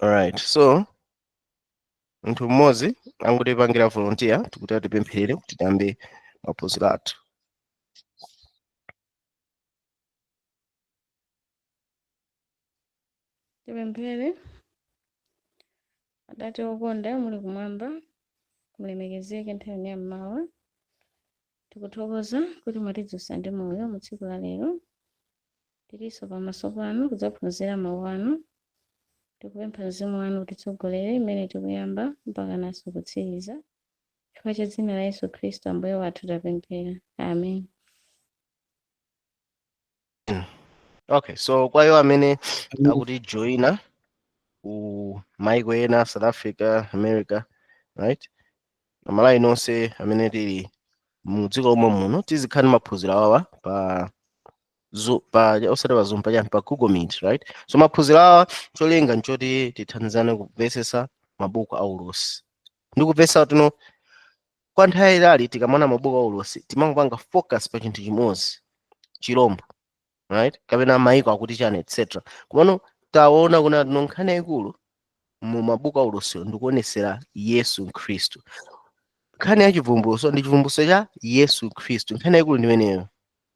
Alright, so munthu mmodzi angotipangira volunteer tikuti atipempherere kuti tiyambe maphunziro athu. Tipemphere. Atate okonda muli kumwamba, mulemekezeke nthawi ya mmawa. Tikuthokoza kuti mwatidzutsa ndi moyo mu tsiku la lero. Tilinso pamaso panu kudzaphunzira mawu anu. Tikupempha mzimu wanu utitsogolere mmene tikuyamba mpaka naso kutsiriza. Chifukwa cha dzina la Yesu Khristu Ambuye wathu tapemphera. Amen. Okay, so kwa iwo amene akutijoyina ku maiko ena, South Africa, America, right? Amalawi nonse amene tili mu dziko lomwe muno tizikhala ndi maphunziro awawa pa pa osati pa Zoom, pa chani, pa Google Meet, right? So maphunziro awa cholinga nchoti tithandizane kumvetsetsa mabuku a ulosi ndi kumvetsa tino kwa nthawi yayitali tikamaona mabuku a ulosi timangopanga focus pa chinthu chimodzi, chilombo, right, kapena maiko akuti chani, etc. Komano taona kuna tino nkhani yayikulu mu mabuku a ulosi ndikuonesera Yesu Khristu. Nkhani ya chivumbulutso ndi chivumbulutso cha Yesu Khristu, nkhani yayikulu ndi imeneyo.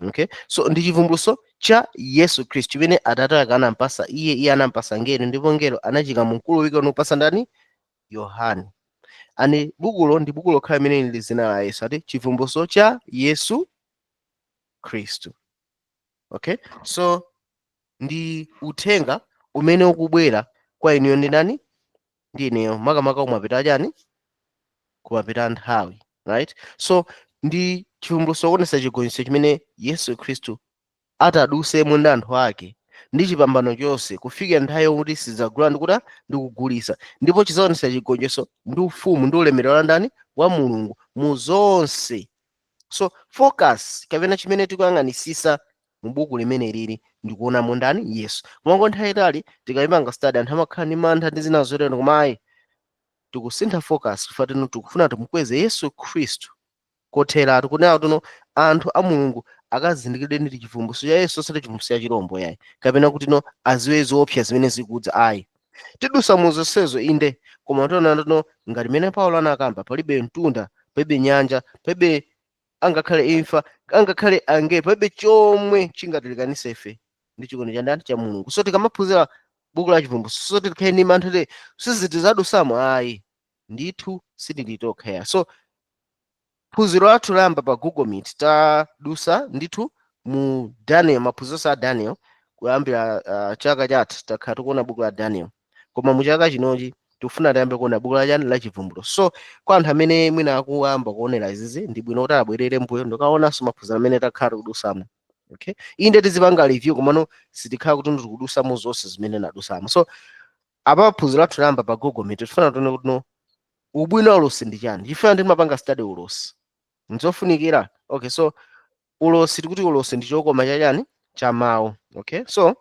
Okay, so ndi chivumbulutso cha Yesu Khristu chimene Atate ake anampasa iye, iye anampasa ngelo, ndipo ngelo anachika mu mkuluwiko nupasa ndani? Yohane. And bukulo ndi buku lokhala limene lili dzina la Yesu, ati chivumbulutso cha Yesu Khristu. Okay, so ndi uthenga umene ukubwera kwa inuyo ndi ndani? Ndi ineyo, makamaka kumapita chani? Kumapita nthawi, right? So ndi chivumbulutso kuonetsa chigonjetso chimene Yesu Khristu atadusemo ndi anthu ake ndi chipambano chonse kufikira nthawi yokuti sidzagula ndikuta ndikugulisa, ndipo chidzaonetsa chigonjetso ndi ufumu ndi ulemerero wa ndani? Wa Mulungu mu zonse. So focus kapena chimene tikuyang'anisisa mu buku limene lili ndikuonamo ndani? Yesu. Koma kwa nthawi itali tikayipanga study anthu amakhala ndi mantha ndi zina zotero, koma ayi, tikusintha focus chifukwa tino tikufuna timukweze Yesu Khristu kotheratu, kunena tino anthu a Mulungu akazindikire ndi chivumbulutso cha Yesu, osati chivumbulutso cha chilombo yayi, kapena kuti no aziwe zoopsa zimene zikudza ayi. Tidusa mu zonsezo inde, koma tiona tino ngati mmene Paulo anakamba, palibe mtunda, palibe nyanja, palibe angakhale imfa, angakhale angelo, palibe chomwe chingatilekanise ife ndi chikondi cha ndani? Cha Mulungu. So tikamaphunzira buku la chivumbulutso, so tikhale ndi mantha kuti sizitizadusamo ayi, ndithu sitili tokha ya. So phunziro lathu layamba pa Google Meet, tadusa ndithu mu Daniel, maphunziro a Daniel kuyambira chaka chatha takhala tikuona buku la Daniel, koma mu chaka chinochi tikufuna tiyambe kuona buku la chani? La chivumbulutso. So kwa anthu amene mwina akuyamba kuonera izizi, ndi bwino kuti abwerere mbuyo ndikaonanso maphunziro amene takhala tikudusamo. Okay, inde tizipanga review, komano sitikhala kuti tikudusamo zonse zimene nadusamo. So apa phunziro lathu layamba pa Google Meet, tifuna tione kuti no ubwino wa ulosi ndi chani, chifukwa ndimapanga study ulosi nzofunikira. Okay, so ulosi tikuti ulosi ndi chokoma cha chani? Cha mawu. Okay, so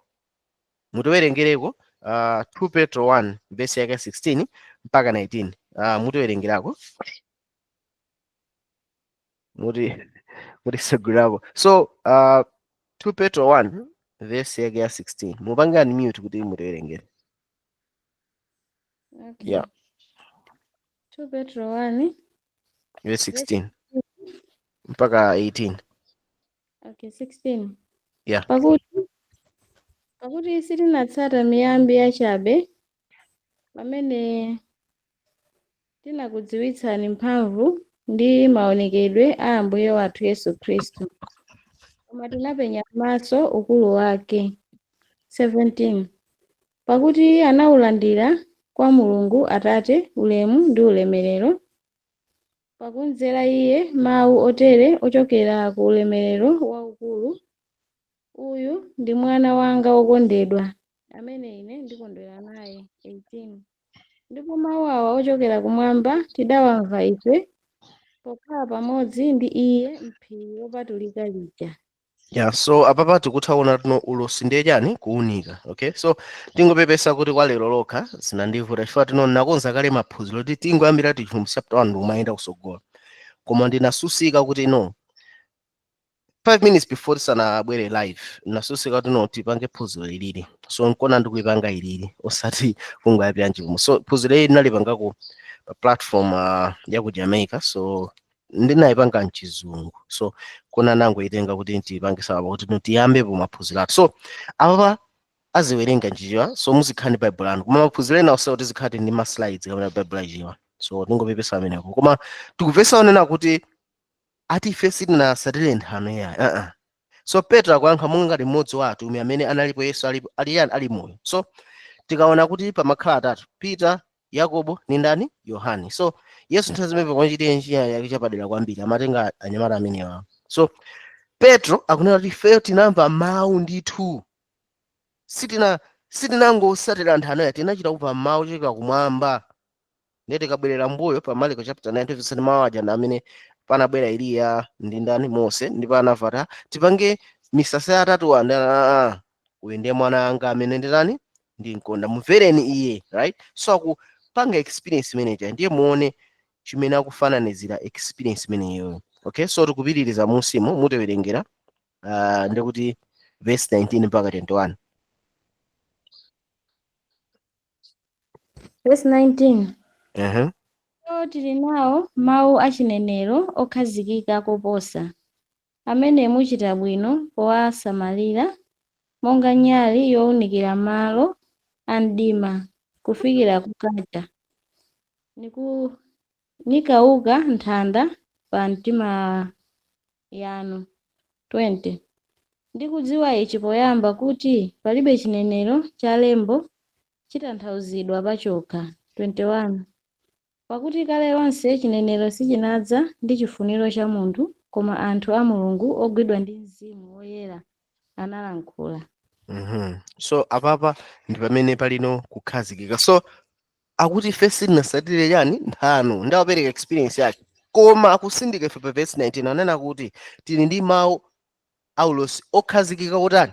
mutiwerengereko 2 Petro 1 verse yake 16 mpaka 19. Mutiwerengerako, mutisegulirako. So 2 Petro 1 verse yake ya 16, mupange unmute kuti mutiwerengere. Okay. Yeah. 2 Petro 1 verse 16 mpaka 18. Okay, 16. Yeah. Pakuti sitinatsata miyambi yachabe pamene tinakudziwitsani mphamvu ndi maonekedwe a Ambuye wathu Yesu Khristu, koma tinapenya maso ukulu wake. 17 Pakuti anawulandira kwa Mulungu Atate ulemu ndi ulemerero, pakumvera iye mawu otere ochokera ku ulemerero waukulu: "Uyu ndi mwana wanga wokondedwa, amene ine ndikondwera naye." 18 Ndipo mawu awa ochokera kumwamba tidawamva ife pokhala pamodzi ndi iye m'phiri lopatulika lija. Yeah, so apapa tikutha kuona tino ulosi ndiye chani? Kuunika. Okay, so tingopepesa kuti kwa lero lokha zinandivuta chifukwa tino nakonza kale maphunziro kuti tingoyambira tichivumbulutso chapter 1 ndikumayenda kusogola, koma ndinasusika kuti no 5 minutes before tisanabwere live, nasusika kuti no, tipange phunziro ilili. So nkona ndikuipanga ilili, osati kungoyapira njikumo. So phunziro ili ndinalipangako pa platform ya ku Jamaica, so ndinayipanga mchizungu, so kona nangoitenga kuti tipange sawa kuti no, tiyambepo maphunziro athu. So apa aziwerenga nchichewa, so muzikhala ndi Bible anu, koma maphunziro ena onsewo tizikhala ndi ma slides kapena Bible achichewa. So tingopepesa ameneko, koma tikupesa onena kuti ati ife sitinasatire nthano yayi. So Petro akuyankha monga ngati mmodzi wa atumwi amene analipo Yesu alipo, ali yani, ali moyo. So tikaona kuti pamakhala atatu: Peter, Yakobo ndi ndani? Yohane. So Yesu nthawi zimene pakuchitira njira yake chapadera kwambiri, amatenga anyamata amenewa. So Petro akunena kuti ifeyo tinamva mawu ndithu, sitinangosatira nthano ya, tinachita kumva mawu chochokera kumwamba. Ndiye tikabwerera mbuyo pa Marko chapter 9, tifisani mawu aja ndi amene panabwera Eliya ndi ndani? Mose. Ndipo anavata tipange misasa yatatu, andi uyu ndiye mwana anga amene nditani? Ndinkonda, mumvereni iye, right? So akupanga experience imeneja, ndiye muone chimene akufananizira experience imeneyo. Okay, so tikupitiriza musimu, mutiwerengera ndikuti verse 19 mpaka 21. Verse 19. Uh-huh. So tili nawo mawu achinenero okhazikika koposa, amene muchita bwino powasamalira, monga nyali yowunikira malo a mdima, kufikira kukacha, nikauka nthanda pa mtima yanu. 20 Ndikudziwa ichi poyamba, kuti palibe chinenero cha lembo chitanthauzidwa pachokha. 21 Pakuti kale lonse chinenero sichinadza ndi chifuniro cha munthu, koma anthu a Mulungu ogwidwa ndi Mzimu Woyera analankhula. So apapa ndi pamene palino kukhazikika. So akuti ife sitinasatire chani? Nthano. Ndawapereka experience yake, koma akusindika ife pa verse 19, anena kuti tili ndi mawu aulosi okhazikika kotani?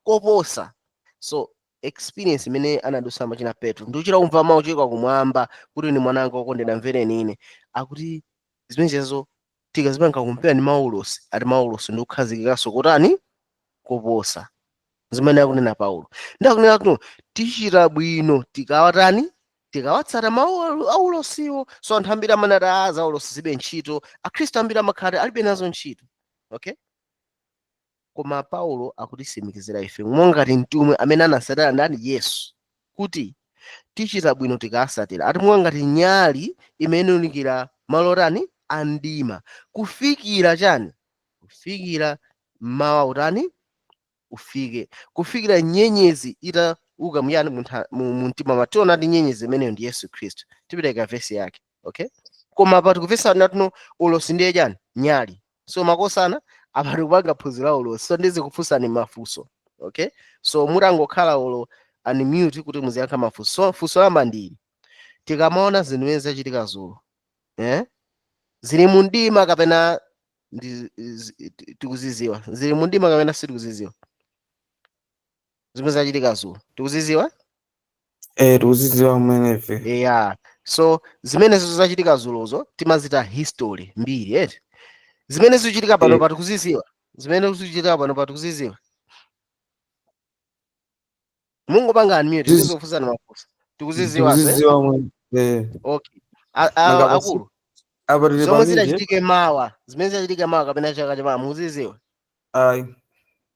Koposa. So experience imene anadusa machina Petro ndikuchita kumva mawu chochokera kumwamba kuti ni mwananga wokondedwa, mvereni ine. Akuti zimenezo tikazipanga kumpera ndi mawu ulosi, ati mawu ulosi ndi kukhazikikanso kotani? Koposa. Zimene akunena Paulo, ndi akunena kuti tichita bwino tikawatani? Tikawatsata mawu aulosiwo. So anthu ambiri amanati a za ulosi zibe ntchito, akhristu ambiri amakhala alibe nazo ntchito, okay? Koma Paulo akutisimikizira ife monga ngati mtumwi amene anasatira ndani? Yesu, kuti tichita bwino tikasatira, ati monga ngati nyali imene iwunikira malo otani? Amdima, kufikira chani? Kufikira mmawa utani? Ufike, kufikira nyenyezi itauka muyani? Mu mtima mwathu. Tiona ti nyenyezi imeneyo ndi Yesu Khristu, tipereka vesi yake, okay? Koma apa tikupesa natuno ulosi ndiye chani? Nyali. So makosana, apa tikupanga phunziro la ulosi, so ndizikufunsani mafunso, okay? So mutangokhala ulo unmute kuti muziyankha mafunso. So funso lamba ndili: tikamaona zinthu zimene zachitika zulo, eh? Zili mu mdima kapena tikuziziwa? Zili mu mdima kapena sitikuziziwa? Zimene zachitika zulo tikuziziwa? Eh, tikuzidziwa mwenefe. Yeah, so zimene zachitika zulozo timazita history, mbiri, eti? Zimene zikuchitika pano pa tikuziziwa? Zimene zikuchitika pano pa tikuziziwa? Mungopanga unmute. Ndizofunsana mafunso. Tikuziziwa? Tikuzidziwa mwene. Eh. Okay. Nanga Akulu, apa tili zomwe pamije. zidachitike mawa, zimene zidachitike mawa kapena chaka chamawa, mukuziziwa? Ayi.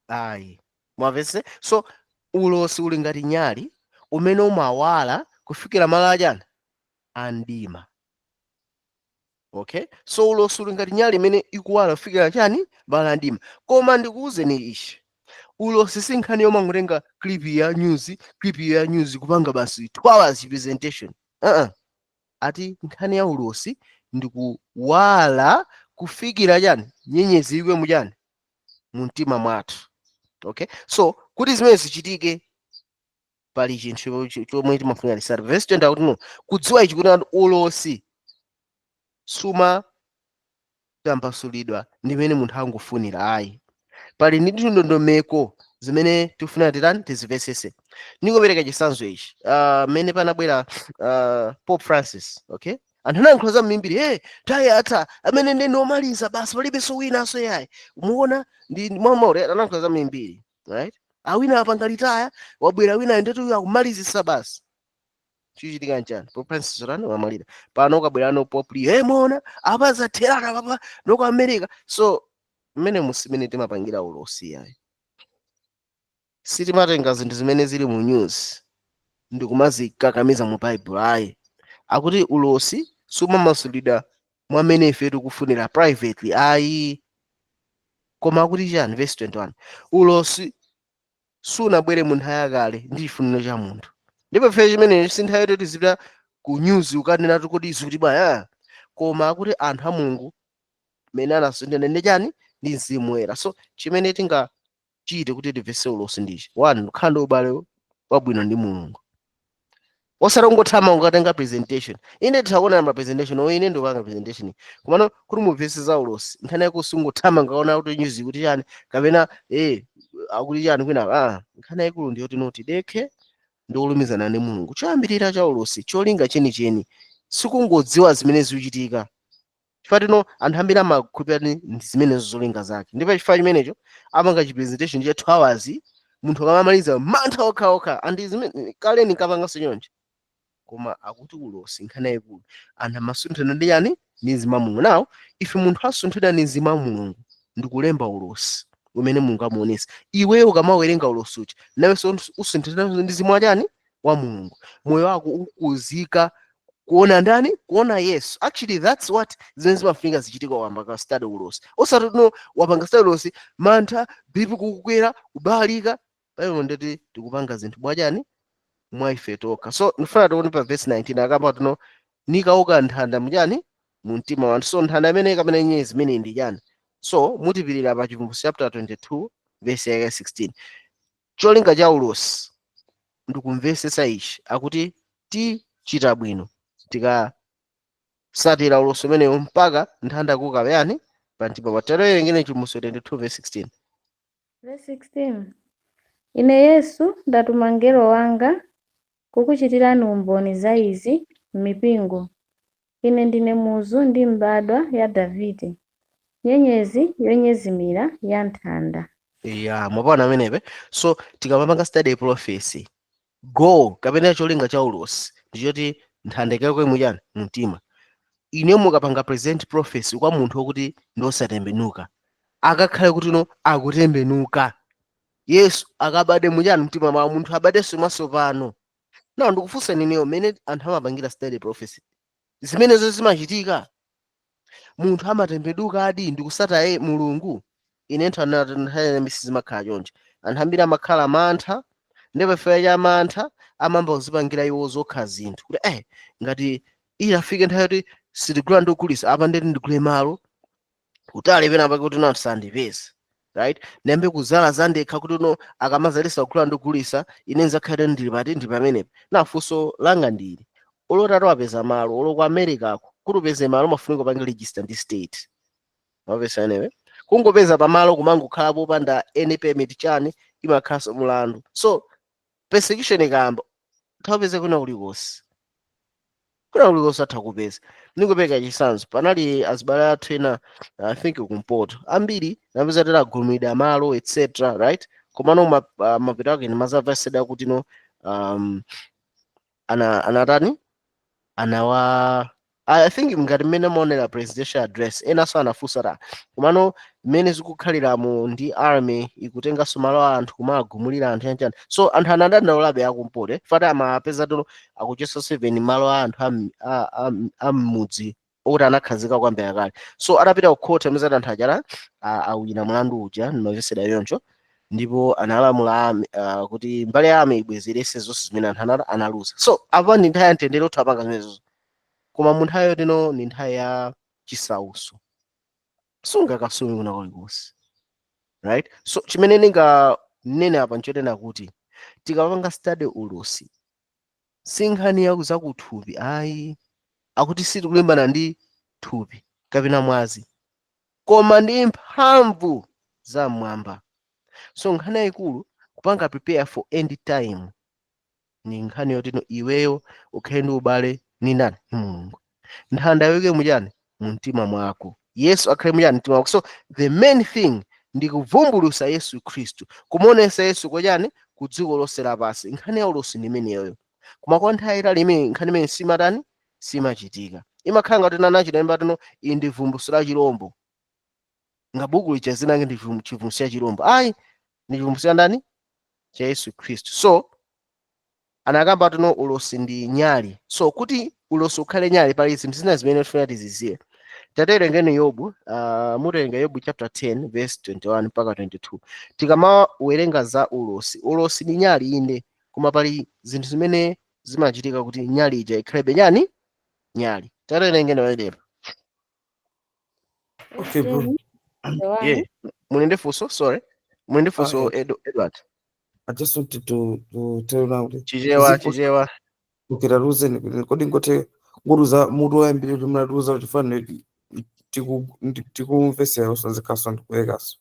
Ayi, mwamvetse? So ulosi uli ngati nyali umene umawala kufikira malo achani? Amdima, okay? So ulosi uli ngati nyali imene ikuwala kufikira chani? Malo amdima. Koma ndikuwuzeni ichi: ulosi si nkhani yomangotenga clip ya news, clip ya news, kupanga basi 2 hours presentation. Ati nkhani ya ulosi ndikuwala kufikira chani? Nyenyezi ikwe muchani? Mu mtima mwathu, okay? So kuti zimene zichitike, pali chinthu chomwe timafunika tisati. Verse 20 akuti no, kudziwa ichi kuti anthu ulosi suma tambasulidwa ndi mmene munthu angofunira, ayi. Pali ndi ndondomeko zimene tikufuna titani? Tizimvetsetse. Ndingopereka chitsanzo ichi: mmene panabwera Pope Francis, okay? Anthu anayankhula za mmimbiri, hey, tayatha amene ndi omaliza basi, palibenso winanso yayi. Muona ndi mwamaure anayankhula za mmimbiri, right? Awina apanga retire, wabwera wina, ndetu akumalizisa basi. Chichitika nchani? Pope Francis rani wamalira pano, ukabwera Pope Leo, hey, muona apa zatherana papa noko America. So mmene musimene timapangira ulosi yayi, sitimatenga zinthu zimene zili mu news ndikumazikakamiza mu Bible ayi. Akuti ulosi sumamasulidwa mwamene ife tikufunira privately ayi. Koma akuti chani? Verse 21, ulosi sunabwere mu nthawi yakale ndi chifuniro cha munthu. Ndipo ife chimene si nthawi yoti tizipita ku news ukanena kuti izi baya, koma akuti anthu a Mulungu mene anasunthana ndi chani? Ndi Mzimu Woyera. So chimene tingachite kuti timvetse ulosi ndichi: one, kukhala ndi ubale wabwino ndi Mulungu, osati kungothama ukatenga presentation. Ine titakuona ma presentation o, ine ndikupanga presentation, komano kuti mumvetse za ulosi, nkhani yako sungothamanga ngaona kuti news kuti chani kapena akuti chani kwina. Ah, nkhani yayikulu ndiyoti noti dekhe ndi kulumizana ndi Mulungu. Choyambirira cha ulosi, cholinga chenicheni sikungodziwa zimene zikuchitika, chifukwa tino anthu ambiri amakhulupirira ndi zimenezo zolinga zake, ndipo chifukwa chimenecho amanga chi presentation cha 2 hours, munthu akamamaliza mantha okhaokha. Andi zimene kale ndinkapanganso choncho. Koma akuti ulosi, nkhani yayikulu, anthu amasunthana ndi yani? Ndi Mzimu wa Mulungu. Nawo ife munthu asunthidwa ndi Mzimu wa Mulungu ndikulemba ulosi umene Mulungu amuonesa, iweyo ukamawerenga ulosi uja, nawenso usunthidwa ndi Mzimu wa chani? Wa Mulungu. Moyo wako ukuzika kuona ndani? Kuona Yesu. Actually, that's what zimene zimafunika zichitika wamba study ulosi, osati no wapanga study ulosi, mantha, BP kukukwera, kubalika pamene ndeti tikupanga zinthu mwachani? Mwa ife tokha. So ndifuna tione pa verse 19, akamba tino nikauka nthanda muchani? Mu mtima wanthu. So nthanda imene kapena nyenyezi imene ndi chani? So mutipirira pa Chivumbulutso chapter 22 verse yake 16. Cholinga cha ulosi ndikumvetsetsa ichi. Akuti tichita bwino tikasatira ulosi umenewo mpaka nthanda kuka yani? Pamtima pa tero. Ngene Chivumbulutso 22 verse 16. Verse 16: Ine Yesu ndatuma mngelo wanga kukuchitirani umboni za izi m'mipingo. Ine ndine muzu ndi mbadwa ya Davide, nyenyezi yonyezimira ya nthanda. Ya, mwapaona amenepe. So tikamapanga study prophecy, goal kapena cholinga cha ulosi ndichoti nthanda ikakwe muchani? Mumtima. Ine mukapanga present prophecy kwa munthu wokuti ndiosatembenuka, akakhale kuti no akutembenuka, Yesu akabade muchani? Mtima mwa munthu, abadenso mwatsopano. Now ndikufunsa ineyo, mmene anthu amapangira study prophecy, zimenezo zimachitika? Munthu amatembenuka adi ndikusata ye Mulungu? Ine nthu nthawi zimakhala choncho. Anthu ambiri amakhala mantha, ndipo chifukwa cha mantha amamba kuzipangira iwo zokha zinthu kuti ngati ili afike nthawi yoti sitigula ndikugulisa apa, ndeti ndigule malo kutali pena pake kuti no anthu sandipeza, right? Ndiyambe kuzala zandekha kuti no akamazalisa kugula ndikugulisa, ine nzakhale ndili pati? Ndi pamenepo. Na funso langa ndili olotatu wapeza malo olo ku America ko, kuti upeze malo umafunika upange register ndi state, mapesa anyway. Kungopeza pamalo kumangokhala popanda any permit chani, imakhalanso mulandu. So persecution ikayamba, utha kupeza kuna kulikonse, kuna kulikonse atha kupeza. Ndingopeka chitsanzo, panali azibale athu ena, I think kumpoto, ambiri napeza tera agulumidwa malo etc, right? Komano mapeto ake ndimazamveseda kuti no ana anatani anawa, I think ngati mmene maonera presidential address, enanso anafunsa ta, komano mmene zikukhaliramo ndi army ikutenganso malo a anthu kumagumulira anthu chanchani. So anthu anadandaulabe akumpoto, fati amapeza tuno akuchotsa 7 malo a anthu am'mudzi okuti anakhazika kwambiri kale. So atapita ku court, amene anthu achala awina mlandu uja, ndimamvesera yoncho, ndipo analamula army, kuti mbali ya army ibwezerese zonse zimene anthu analuza. So apa ndi nthawi ya mtendere, uthu apanga zimenezo, koma mu nthawi yotino ndi nthawi ya chisauso, sungakasume kuna kulikonse, right? So chimene ndinganene apa nchotena kuti tikapanga study ulosi, si nkhani ya zakuthupi ayi. Akuti sitikulimbana ndi thupi kapena mwazi, koma ndi mphamvu za mmwamba. So nkhani yayikulu kupanga prepare for end time ni nkhani yotino iweyo ukhale ndi ubale ni ndani? Ni Mulungu. Nthanda yoike muchani? Mu mtima mwako. Yesu akhale muchani? Mtima mwako. So the main thing ndi kuvumbulusa Yesu Khristu, kumuonesa Yesu kochani? Ku dziko lonse lapansi. Nkhani ya ulosi ndi imeneyoyo. Koma kwa nthawi itali imene nkhani imene simatani, simachitika, imakhala ngati nanachita tino iyi ndi vumbuluso la chirombo, nga buku lija zinange ndi chivumbuluso cha chirombo. Ayi, ndi chivumbuluso cha ndani? Cha Yesu Khristu. So anakamba tino ulosi ndi nyali. So kuti ulosi ukhale nyali, pali zinthu zina zimene tifuna tiziziwe. Taterengeni Yobu, muterenga Yobu chapter 10 verse 21 mpaka 22. Tikamawerenga za ulosi, ulosi ndi nyali inde, koma pali zinthu zimene zimachitika kuti nyali ija ikhalebe nyani, nyali. Taterengeni pamenepo. Okay, bro. 10, Yeah, muli ndi funso? Sorry, muli ndi funso? Ah, Edward. I just wanted to tell you now. Chichewa. Zipo- Chichewa. Okay, taluzeni, kodi ngote nguruza mutu wayambiri kuti munatiuza kuti fanire tikumvesera usazikhaso ndikuwekaso.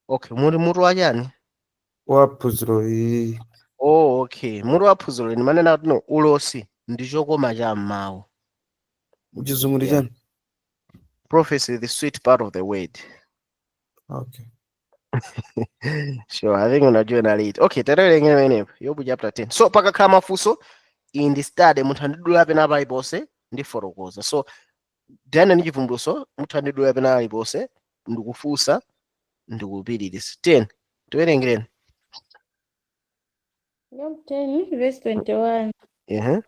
Okay, muli mutu wachani? Wa phunziro iyi. Oh, okay, mutu wa phunziro ni manena kuti no, ulosi ndi chokoma cha mmawu. Muchizungu ndi Yeah. chani? Prophecy, the sweet part of the word. Okay. Sure, I think unajoina late. Okay, taterengeni pamenepo, Yobu chapter 10. So pakakhala mafunso, iyi ndi study, munthu andidula pena paliponse ndifotokoza. So Daniel ndi chivumbuluso, munthu andidula pena paliponse ndikufunsa, ndikupitiriza. 10, tiwerengereni. Job 10 verse 21. Ehe.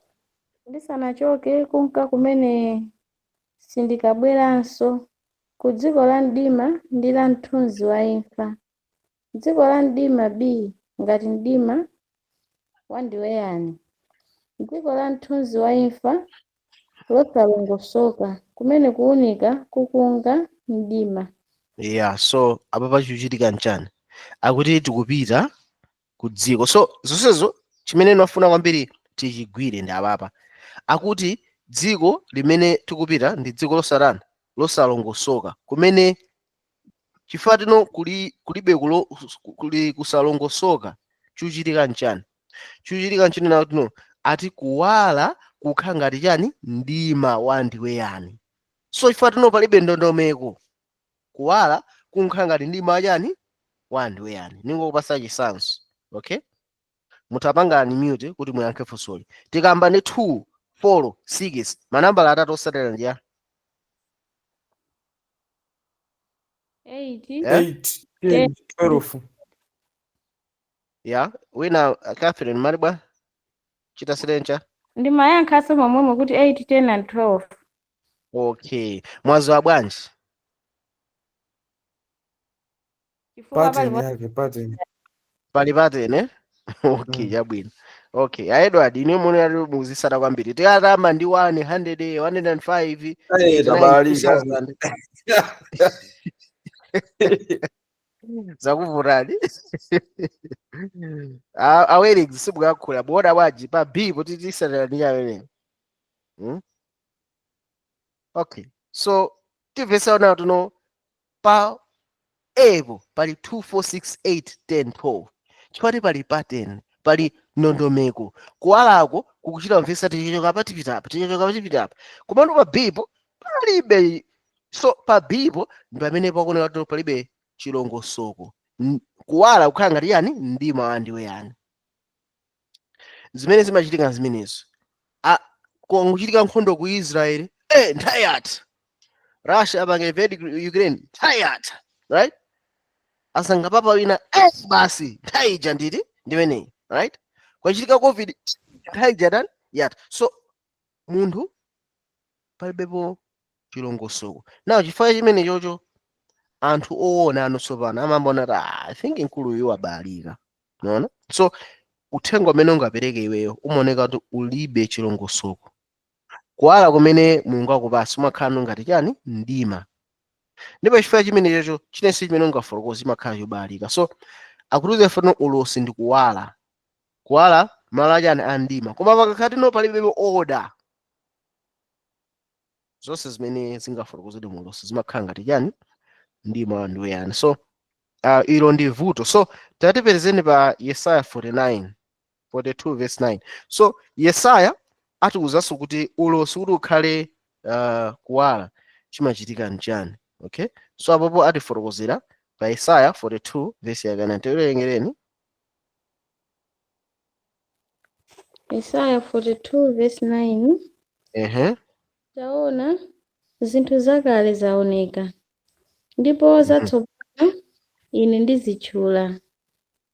Ndisanachoke kunka kumene sindikabweranso, ku dziko la mdima ndi la mthunzi wa imfa, dziko la mdima bii ngati mdima wandiweyani, dziko la mthunzi wa imfa losalongosoka, kumene kuwunika kukunga mdima. Yeah, so apa pachichitika nchani? Akuti tikupita ku dziko. So zonsezo chimene ndimafuna kwambiri tichigwire ndi apapa. Akuti dziko limene tikupita ndi dziko losatani? Losalongosoka, kumene chifukwa tino kuli kulibe kulo, kuli kusalongosoka. Chuchitika nchani? Chuchitika nchani? Tino ati kuwala kukhala ngati chani? Mdima wandiweyani. So chifukwa tino palibe ndondomeko, kuwala kunkhala ngati mdima wachani? Wandiweyani. Ningokupasa chitsanzo, okay? Mutapangani mute kuti muyankhe funsoli. Tikamba ndi 2, 4, 6, manambala atatu osatera ndi ya 8. Eh? 8, 10, 12. Ya wina, Catherine malibwa chita silencha. Ndimayankhaso momwemo kuti 8, 10 and 12. Okay, mwaziwa bwanji? Chifukwa pali Pattern yake, pattern. Pali pattern, eh? Okay. Chabwino. Okay, a Edward, ine muone ali muzisata kwambiri. Tikatamba ndi 100, 105, Eh, 89, tabalika. 2000, zakuvutani. Awerengzi simukakhula muona bwanji pa B kuti tisatira ndi chameneyo? Okay, so timvesa nawo tuno pa epo pali 2, 4, 6, 8, 10, 12, chifukwa pali pattern, pali ndondomeko. Kuwalako kukuchita mvesa, tichichoka pa tipita apa, tichichoka pa tipita apa. Komano pa B po palibe. So pa B po ndi pamene pakuoneka kuti palibe chilongosoko. Kuwala kukhala ngati yani? Mdima wandiweyani. Zimene zimachitika zimenezo, kuchitika nkhondo ku Israeli, nthawi yatha. Russia apanga invade Ukraine, nthawi yatha, right? Asanga papa wina, basi nthawi ija nditi ndimeneyi, right? Kwachitika COVID, nthawi ija tani? Yatha. So munthu palibepo chilongosoko nawo. Chifukwa chimene chocho anthu oona ano tsopano amambona kuti, "Ah, I think mkulu uyu wabalika." Unaona? So uthenga umene ungapereke iweyo umaoneka kuti ulibe chilongosoko. Kuwala kumene Mulungu akupasa umakhala ngati chani? Mdima. Ndipo chifukwa chimene chocho chinense chimene ungafotokoze chimakhala chobalika. So akutiuza fano ulosi ndi kuwala, kuwala malo achani? A mdima. Koma pakakhala tino palibepo order, zonse zimene zingafotokozedwe mu ulosi zimakhala ngati chani? Mdima wandiweyani. So ilo ndi vuto. So tatiperezeni pa Yesaya 49, 42 verse 9. So Yesaya atiwuzanso kuti ulosi kuti ukhale Kuwala chimachitika nchani? Okay, so apopo atifotokozera pa Isaya 42 verse yake 9. Tiwerengereni. Isaya 42 verse 9. Ehe. Taona, zinthu zakale zaoneka, ndipo zatsopano ine ndizitchula,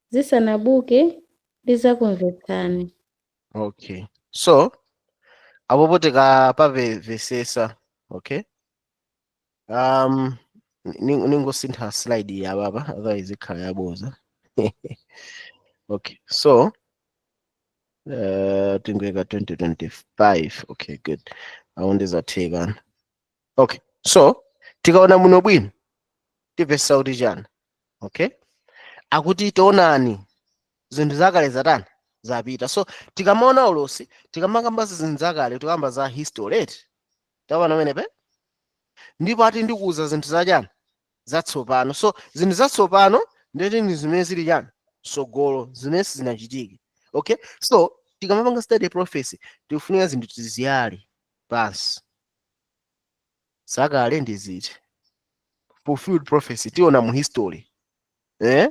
zisanabuke ndidzakumvetsani. Okay, so apopo tikapamvesesa, okay, ningosintha slide iyi apapa, otherwise ikhala yaboza. Okay, so tingoyika 2025. Okay, good, awo ndizathekana. Okay, so tikaona muno bwino timvesa kuti chani? Okay, akuti tionani zinthu zakale zatani? Zapita. So tikamaona ulosi, tikamakamba zinthu zakale, tikamba za history eti, taona pamenepe, ndipo ati ndikuuza zinthu zachani? Zatsopano. So zinthu zatsopano ndeti ndi zimene zili chani? Sogolo, zimene sizinachitike. Okay, so tikamapanga study prophecy tikufunika zinthu tiziyale pansi, zakale ndi ziti? Fulfilled prophecy tiona mu history, eh?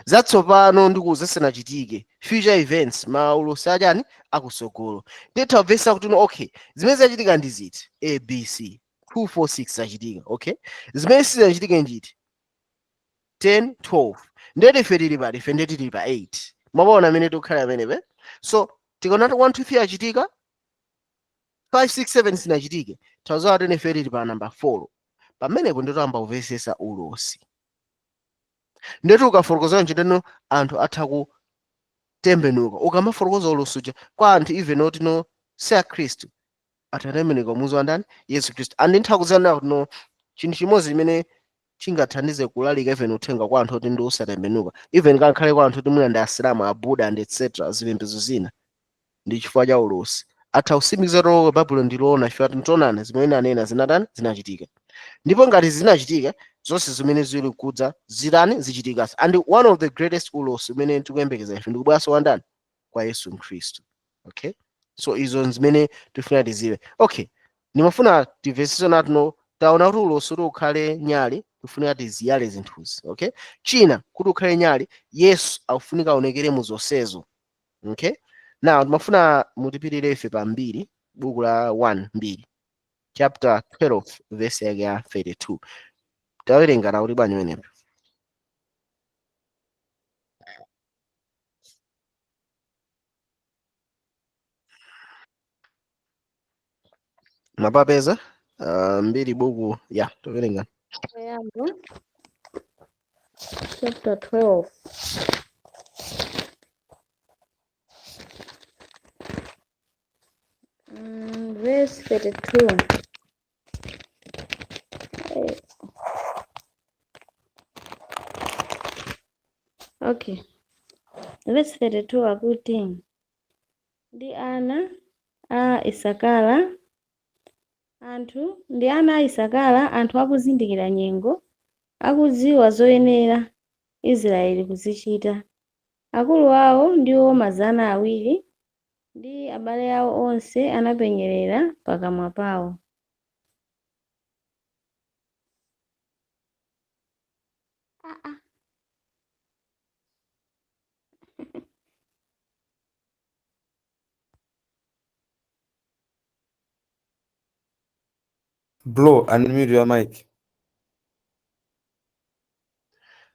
Zatsopano ndikuuza zisanachitike, future events, maulosi achani? Akusogolo. Nditha kumvetsa kuti no, okay, zimene zachitika ndi ziti? A, B, C, 2, 4, 6 zachitika. Okay, zimene sizinachitike nditi? 10, 12. Ndeti ife tili pati? Ife ndeti tili pa 8. Mwaona amene tikukhala amenepe. So tikaona kuti 1, 2, 3 achitika, 5, 6, 7 sinachitike, tazowa kuti ife tili pa number 4. Pamenepo nditoyamba kumvetsetsa ulosi. Ndetu ukafotokoza ntchito anthu atha kutembenuka. Ukamafotokoza ulosi uja kwa anthu even oti no si akhristu, atatembenuka muzi wa ndani? Yesu Khristu. And nditha kudziwa kuti no, chinthu chimodzi chimene chingathandize kulalika even uthenga kwa anthu oti ndi osatembenuka, even kankhale kwa anthu oti mwina ndi asilamu, abuda and etc, zipembedzo zina, ndi chifukwa cha ulosi. Atha kusimikiza kuti Baibulo ndiloona, chifukwa tionana zimene anena zinatani? Zinachitika. Ndipo ngati zinachitika, zonse zimene zili kudza zitani? Zichitikanso. And one of the greatest ulosi umene tikuyembekeza ife ndikubweranso kwa ndani? Kwa Yesu Khristu. Okay, so izo zimene tifuna tiziwe. Okay, ndimafuna timvetsetse natino, taona kuti ulosi kuti ukhale nyali tifunika tiziyale zinthuzi. Okay, china kuti ukhale nyali, Yesu akufunika aonekere mu zonsezo. Okay, now ndimafuna mutipitire ife pa Mbiri, buku la 1 Mbiri chapter 12 verse yake ya 32. Tawerenga na kuti bwanji menepo? Mapapeza? Mbiri buku ya tawerenga. Oyamba chapter 12 verse 32. Okay. Verse 32 akuti ndi ana a Isakara anthu, ndi ana a Isakara anthu akuzindikira nyengo, akudziwa zoyenera Israeli kuzichita. Akulu awo ndiwo 200, ndi abale awo onse anapenyerera pakamwa pawo. Ah, ah. Bro, unmute your mic.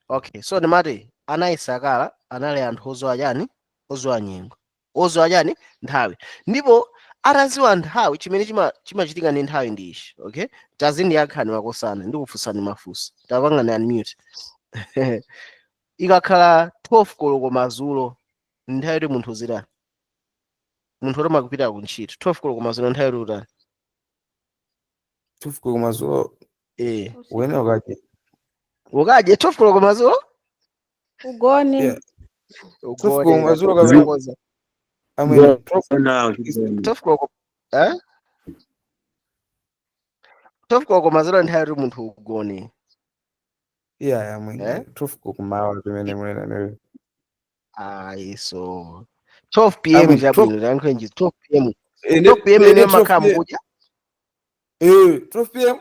Okay, so ndimati ana a Isakara anali anthu odziwa chani? Odziwa nyengo, odziwa chani? Nthawi. Ndipo atadziwa nthawi, chimene chimachitika ndi nthawi ndi ichi. Okay, tazindiyankhani makosana, ndikufunsani mafunso, tapangani unmute. Ikakhala 12 koloko madzulo, nthawi yoti munthu uzitani? Munthu oti makupita ku ntchito 12 koloko madzulo, nthawi yoti utani? 12 koloko madzulo. Eh. Wene ukadye. Ukadye 12 koloko madzulo? Ugone. Yeah. Ugone. 12 koloko madzulo kapena Kufotokoza. Amwene. 12 koloko, eh? 12 koloko madzulo nthawi yoti munthu ugone. Yeah, amwene. Eh? 12 koloko mawa pamene mwene amene. Ayi, so 12 p.m. Amwene, Chabwino, tayankhulenji 12 p.m. Ine 12 p.m. ine ine 12 makhala p.m. mukudya. Eh, 12 p.m.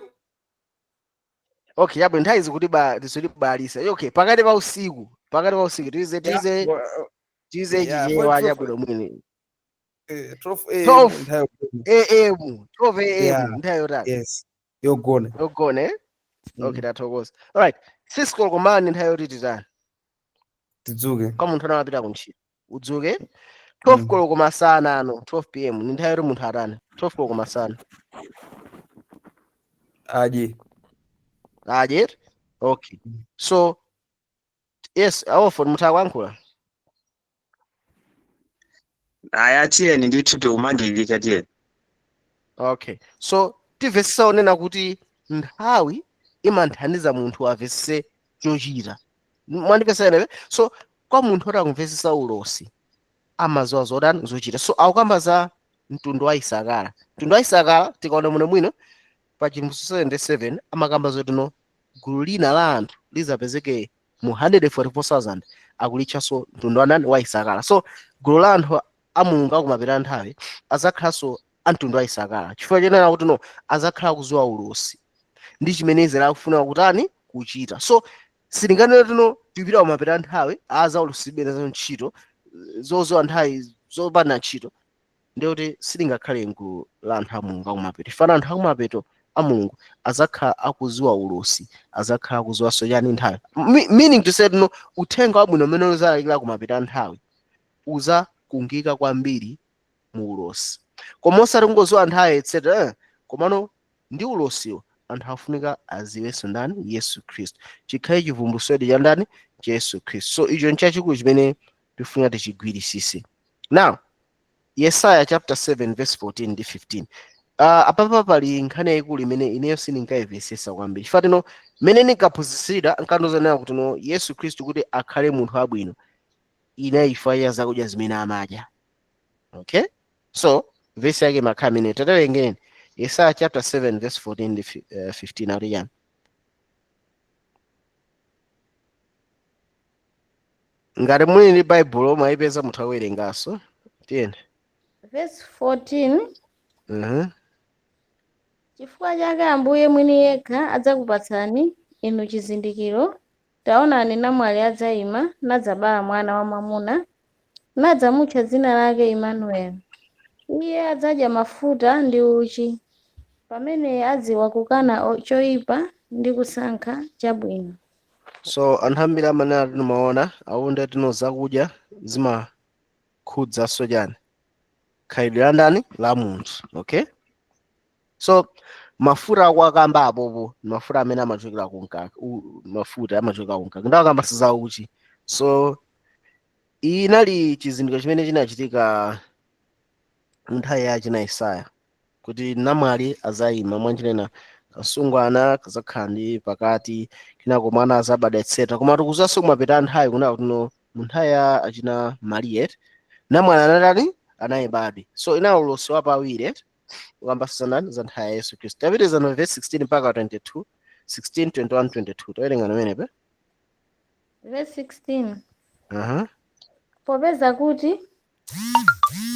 Okay, yabwe nthawi zikuti ba zikuti okay, pakati pa usiku, pakati pa usiku tize tize tize chichewa 12 chabwino mwini. 12 a.m. 12 nthawi yogona. am, 12 am. Nthawi yotani? Yes, yogona. Yogona, eh? Okay, tathokoza. Alright, 6 koloko mani nthawi yoti titani? Tidzuke. Kwa munthu anamapita kuntchito, udzuke. 12 koloko masana ano, 12 p.m., ni nthawi yoti munthu atani 12 koloko masana? Adye. Adye. Okay, so yes, awofo mutha kuyankhula. Aya, tiyeni ndithu, tikumangirika, tiyeni. Okay, so timvesesa onena kuti nthawi imanthandiza munthu amvesese chochita. Mwandipesa ene? So kwa munthu oti akumvesesa ulosi, amaziwa zotani? Zochita. So akukamba za mtundu wa Isakara. Mtundu wa Isakara, tikaona muno mwino pa Chivumbulutso 77, amakamba zoti no, gulu lina la anthu lizapezeke mu 144,000, akulitchaso mtundu wa nani? Wa Isakara. So gulu la anthu a Mulungu akumapita nthawi azakhalanso a mtundu wa Isakara, chifukwa chenena kuti no, azakhala kuziwa ulosi ndi chimene Israeli akufuna kutani? Kuchita. So silinganene tino tipita kumapita nthawi aza ulosi nazo ntchito zozowa nthawi zopanda ntchito, ndikuti silingakhale gulu la anthu a Mulungu akumapeto. Ifana anthu akumapeto a Mulungu azakhala akuziwa ulosi, azakhala akuziwanso chani? Nthawi. Meaning to say, no, uthenga wabwino umene uzalalikira kumapita nthawi uzakungika kwambiri mu ulosi, koma osati kungoziwa nthawi, etc. Komano ndi ulosiwo anthu afunika aziwenso ndani? Yesu Khristu. Chikhale chivumbulutso cha ndani? Cha Yesu Khristu. So icho nchachikulu chimene tifunika tichigwirisise. Now, Yesaya chapter 7 verse 14 ndi 15. Apapa pali nkhani yayikulu imene ineyo sindinkaimvesesa kwambiri, chifukwa tino mmene ndinkaphunzitsira nkandozanena kuti no, Yesu Khristu kuti akhale munthu wabwino ina ya zakudya zimene amadya. Okay, so verse yake makhala imene tatawerengeni, Yesaya chapter 7 verse 14 ndi 15, akuti chani? Ngati muli ndi Baibulo mwayipeza, mutha kuwerenganso. Tiyeni. Verse 14. Chifukwa chake Ambuye mwini yekha adzakupatsani inu chizindikiro: taonani, namwali adzayima, nadzabala mwana wamwamuna, nadzamutcha dzina lake Imanueli. Iye adzadya mafuta ndi uchi, pamene adziwa kukana choyipa ndi kusankha chabwino. So anthu ambiri amanena tinomaona awonde tino zakudya zimakhudzaso chani? Khalidwe la ndani? La munthu. Okay, so mafuta akuakamba apopo ni mafuta amene amachokera ku mkaka, mafuta amachokera ku mkaka, ndakamba za uchi. So iyi inali chizindikiro chimene chinachitika nthawi ya china Yesaya, kuti namwali azayima, mwanchinena kasungwana kazakhala ndi pakati, kenako mwana azabadwa, etc. Koma tikuzanso kumapita nthawi kuna kuti no, mu nthawi ya achina Mariya, namwali anatani? Anayibadwe. So inali ulosi wapawiri ukambasana za nthawi ya Yesu Khristu. Tapitiriza no verse 16 mpaka 22, 16, 21, 22, tawerenga pamenepe. Verse 16. Aha. Popeza kuti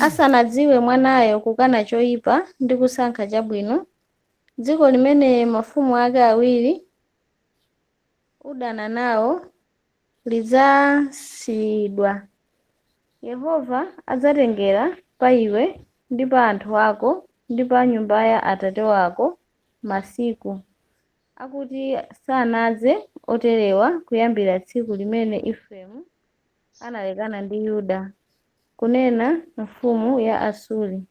asanadziwe mwanayo kukana choyipa ndi kusankha chabwino, dziko limene mafumu ake awiri udana nawo lidzasiyidwa. Yehova adzatengera pa iwe ndi pa anthu ako ndi pa nyumba ya atate wako masiku akuti sanadze oterewa kuyambira tsiku limene Efereimu analekana ndi Yuda, kunena mfumu ya Asuri.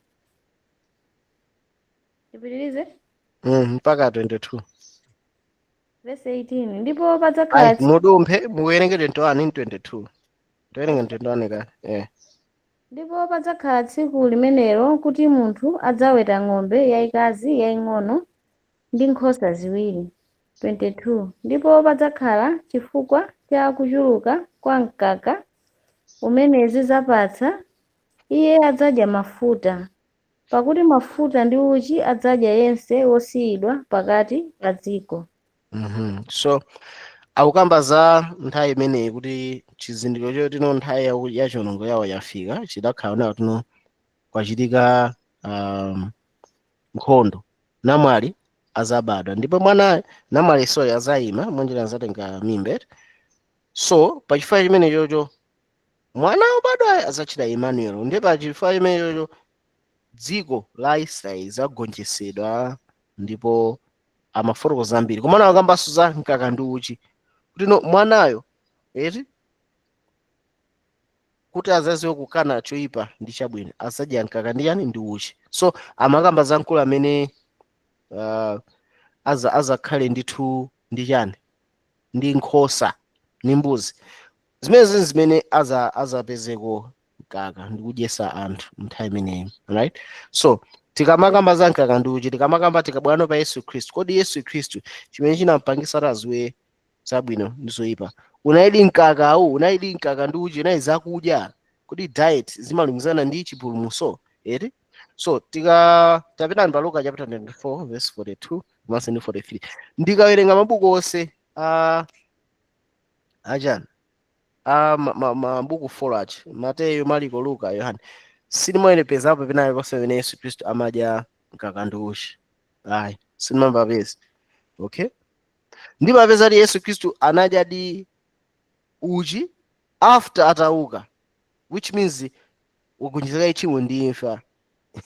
Tipitirize? Mpaka 22. Verse 18. Ndipo padzakhala Ayi, mudumphe, muwerenge 21 ndi 22. Tawerenga 21 ka, eh. Ndipo padzakhala tsiku limenelo kuti munthu adzaweta ng'ombe yayikazi yaying'ono ndi nkhosa ziwiri. 22 Ndipo padzakhala chifukwa cha kuchuluka kwa mkaka umene zidzapatsa, iye adzadya mafuta, pakuti mafuta ndi uchi adzadya yense wosiyidwa pakati pa dziko. So akukamba za nthawi imeneyi kuti chizindikiro chotino nthawi ya chiwonongeko yawo yafika chidakhala nawo tino kwachitika nkhondo, namwali Azabadwa ndipo mwana namwali, sorry, azayima mwanjira azatenga mimba. So pachifukwa chimene chocho mwana wobadwa azachita Emmanuel, ndiye pachifukwa chimene chocho dziko la Israeli zagonjetsedwa. Ndipo amafotokoza zambiri, komano akambanso za mkaka ndi uchi kuti no mwanayo eti kuti azaziwe kukana choyipa ndi chabwino azadya mkaka ndi yani? Ndi uchi. So amakamba za mkulu amene azakhale ndithu ndi chani? Ndi nkhosa ndi mbuzi zimene zini zimene azapezeko mkaka ndi kudyesa anthu nthawi imeneyo, right? So tikamakamba za mkaka ndi uchi, tikamakamba, tikabwano pa Yesu Khristu, kodi Yesu Khristu chimene chinampangisa kuti aziwe zabwino ndi zoyipa unayidi mkakawu, unayidi mkaka ndi uchi, unayi zakudya? Kodi diet zimalumikizana ndi chipulumutso eti? So tika tapitani pa Luka chapter 24 verse 42 komanso ndi 43. Ndikawerenga mabuku onse a achani, a mabuku 4 achi, Mateyu, Mariko, Luka, Yohane, sindimayerepezapo penayo ponse pamene Yesu Khristu amadya mkaka ndi uchi, ayi, sindimamvapeza. Okay, ndimapeza kuti Yesu Khristu anadya di uchi after atauka, which means wagonjetsa tchimo ndi imfa.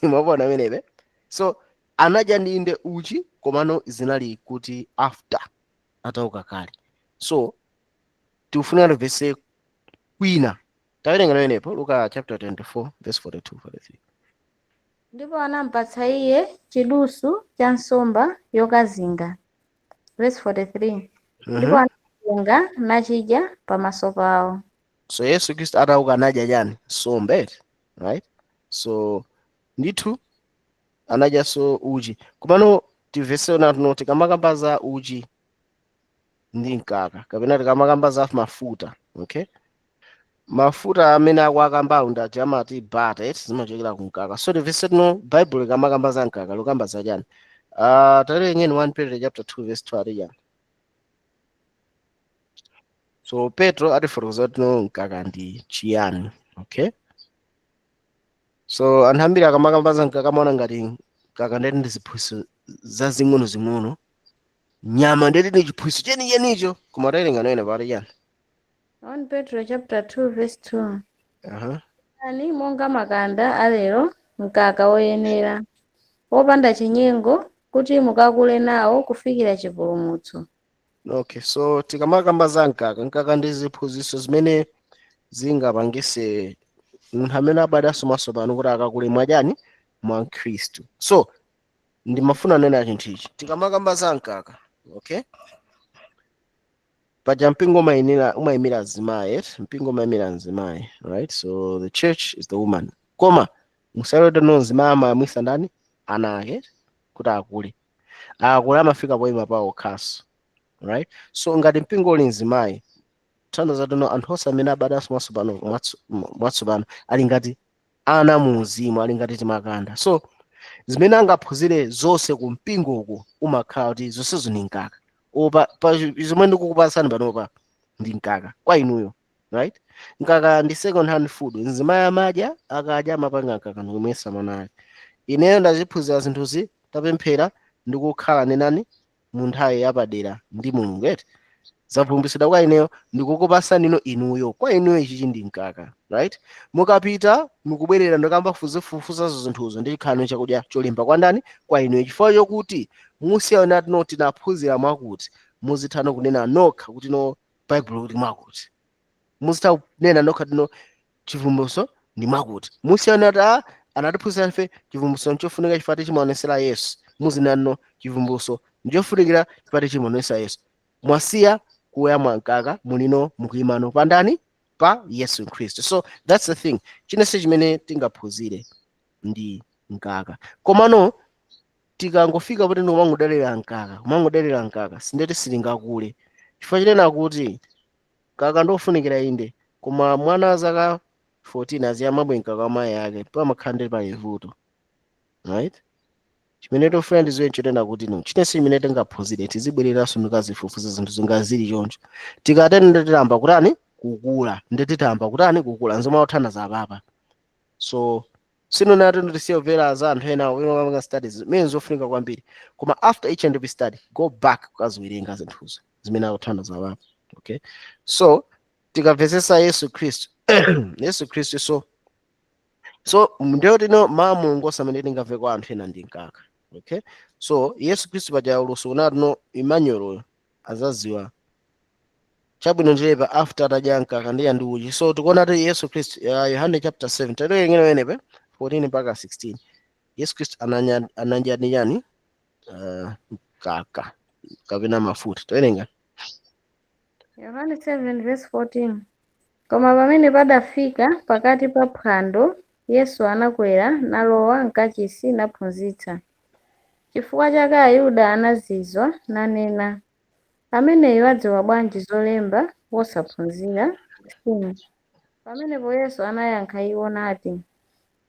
Mwaona amenepe? So anadya ndi inde uchi, komano zinali kuti after atauka kale. So tikufunika timvese kwina. Tawerenga pamenepo Luka chapter 24 verse 42 43. Ndipo anampatsa iye chidusu cha nsomba yokazinga. Verse 43. Ndipo anatenga nachidya pamaso pawo. So Yesu Khristu atauka anadya chani? Nsomba eti, right? So ndithu anadyanso uchi, komano timvese natuno tikamakamba za uchi ndi mkaka kapena tikamakamba za mafuta, okay, mafuta amene akuakambawo ndi aja amati butter eti, zimachokera ku mkaka. So timvese tuno Bible ikamakamba za mkaka likamba za chani? Tawerengeni 1 Petro chapter 2 verse 2, ati chani? So Petro atifotokoza kuti no mkaka ndi chiyani. Okay, so anthu ambiri akamakamba za mkaka amaona ngati mkaka ndeti ndi ziphunzitso zazing'ono-zing'ono, nyama ndeti ndi chiphunzitso chenichenicho, koma tawerenga noene pati chani? 1 Petro chapter 2 verse 2. Aha. Ani monga makanda alero mkaka woyenera, wopanda chinyengo, kuti mukakule nawo kufikira chipulumutso. Okay, so tikamakamba za mkaka, mkaka ndi ziphunzitso zimene zingapangise munthu amene abadwanso mwatsopano kuti akakule mwachani? Mwa Khristu. So ndimafuna nena chinthu ichi, tikamakamba za mkaka, okay, paja mpingo umayimira azimayi eti? Mpingo umayimira mzimayi, right? So the church is the woman, koma musalote no mzimayi amayamwisa ndani? Ana ake kuti akule. Akule amafika poyima pawo okhaso, right? So ngati mpingo uli mzimayi, tanthauza tino anthu onse amene abadwanso mwatsopano mwatsopano ali ngati ana mu uzimu, ali ngati timakanda. So zimene angaphunzire zonse ku mpingo uku umakhala kuti zonsezo ndi mkaka. Opa pa zomwe ndikukupasani panopa ndi mkaka kwa inuyo, right? Mkaka ndi second hand food. Mzimayi amadya, akadya amapanga mkaka ndikumwesa mwana ake. Ineyo ndaziphunzira zinthuzi, tapemphera ndikukhala nenani mu nthawi yapadera ndi Mulungu eti, zavumbitsidwa kwa ineyo, ndikukupasani ino inuyo. Kwa inuyo ichichi ndi mkaka, right? Mukapita mukubwerera ndikamba fuzifufuzazo zinthuzo ndi chikhalo chakudya cholimba kwa ndani? Kwa inuyo, chifukwa chokuti musiyana tino tinaphunzira mwakuti muzithano kunena nokha kuti no Bible kuti mwakuti, muzitha kunena nokha tino chivumbulutso ndi mwakuti, musiyana kuti a anatiphunzitsa ife chivumbulutso nchofunika chifukwa chimaonesera Yesu, muzinano chivumbulutso nchofunikira chifukwa chimaonesera Yesu. Mwasiya kuyamwa mkaka, mulino mukuyimano pandani? Pa Yesu Khristu. So that's the thing, chinense chimene tingaphunzire ndi mkaka. Komano tikangofika poti ndikumangodalira mkaka, kumangodalira mkaka, sindeti silingakule, chifukwa chinena kuti mkaka ndofunikira inde, koma mwana wa zaka 14 aziyamwabwe mkaka wa mayi ake, pamakhala ndi pali vuto, right? Chimene tofuna ndiziwe nchotena kuti no chinense chimene tingaphunzire tizibwereranso ndikazifufuza zinthu zingazili choncho. Tikatene nditiyamba kutani? Kukula. Ndititamba kutani? Kukula. Nzomwe akuthandiza apapa. So Sinonati tisiye kumvera za anthu ena kupanga studies zimene zofunika kwambiri, koma after each and every study, go back kukaziwerenga zinthuzo zimene akuthandiza apapo. Okay, so tikamvetsetsa Yesu Khristu, Yesu Khristu, so ndiyo tino mawu a Mulungu osamene tingamve kwa anthu ena ndi mkaka. Okay, so Yesu Khristu paja ulosi unati no Emmanuel azaziwa chabwino ndilepa after atadya mkaka ndi ndi uchi. So tikuona ti Yesu Khristu, Yohane chapter 7, tatoyengera wenepe 14 mpaka 16, Yesu Khristu anadya ndi chani? Mkaka kapena mafuta. Towerenga. Yohane 7 verse 14. Koma pamene padafika pakati pa phwando, Yesu anakwera nalowa mkachisi naphunzitsa. Chifukwa chake Ayuda anazizwa nanena, ameneyu adziwa bwanji zolemba wosaphunzira? 16. Pamenepo Yesu anayankha iwo nati,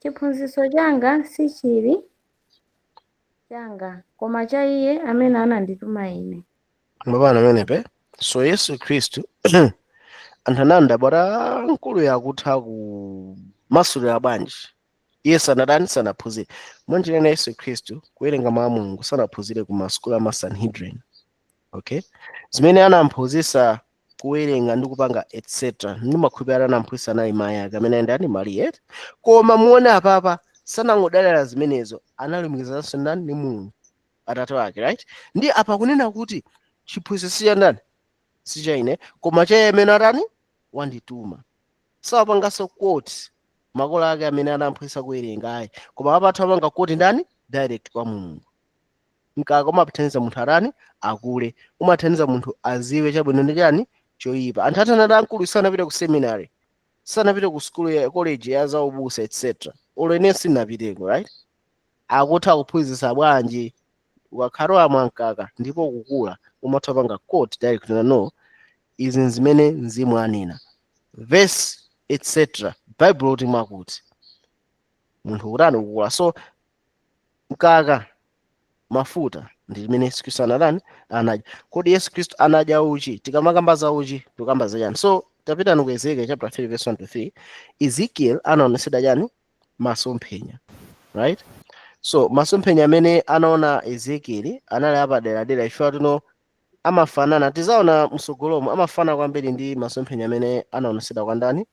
chiphunzitso changa sichili changa, koma cha iye amene anandituma ine. Mapana amenepe. So Yesu Khristu, anthu ananda bwata mkulu yakutha kumasulira bwanji? Yesu anadani? Sanaphunzire. Mwanjira Yesu Khristu kuwerenga mawu a Mulungu sanaphunzire ku masukulu ama Sanhedrin. Okay, zimene anamphunzitsa kuwerenga ndi kupanga etc, ndi makhulupiriro anamphunzitsa anali mayi ake amene ndani? Mariya. Koma muone apapa sanangodalira zimenezo, analumikizanso ndani? Ndi Mulungu Atate wake, right? Ndi apa kunena kuti chiphunzitso si cha ndani? Si cha ine, koma cha iye amene atani? Wandituma. Sapanganso quote makolo ake amene anamphunzitsa kuwerenga, ayi, koma apathu apanga quote ndani? Direct kwa Mulungu. Mkaka umathandiza munthu atani? Akule. Umathandiza munthu aziwe chabwino ndi chani? Choyipa. Anthu atanati amkulu sanapite ku seminary, sanapite ku school ya college ya zaubusa etc, olo ine sindinapiteko, right? Akutha kuphunzitsa bwanji? Ukakhala mwankaka ndipo kukula umatha panga quote direct, no, izi nzimene mzimu anena, verse etc, Bible kuti mwakuti munthu kutani? Kukula. So mkaka, mafuta ndi limene Yesu Khristu anadani? Anadya. Kodi Yesu Khristu anadya uchi? Tikamakamba za uchi tikamba za chani? So tapitani ku Ezekiel chapter 3 verse 1 to 3. Ezekiel anaonesedwa chani? Masomphenya, right? So masomphenya amene anaona Ezekiel anali apaderadera ifewa tino amafanana, tizaona msogolomo, amafana kwambiri ndi masomphenya amene anaonesedwa kwa ndani?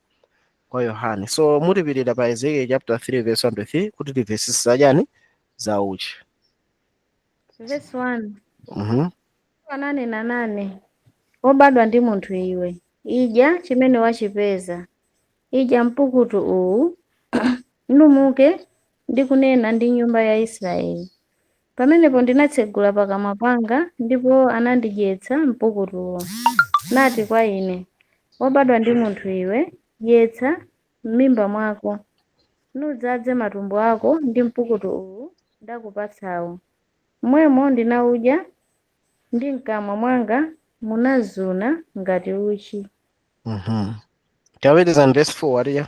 Kwa Yohane. So mutipitira pa Ezekiel chapter 3 verse 1 to 3 kuti timvesese chani? Za uchi. Verse 1. Ananena nane, wobadwa ndi munthu iwe, idya chimene wachipeza, idya mpukutu uwu, numuke ndi kunena ndi nyumba ya Israeli. Pamenepo ndinatsegula pakamwa panga, ndipo anandidyetsa mpukutuwo, nati kwa ine, wobadwa ndi munthu iwe, dyetsa m'mimba mwako, nudzaze matumbo ako ndi mpukutu uwu ndakupatsawo. Mmwemo ndinawudya, ndi mkamwa mwanga munazuna ngati uchi. Taweteza verse 4 atiya.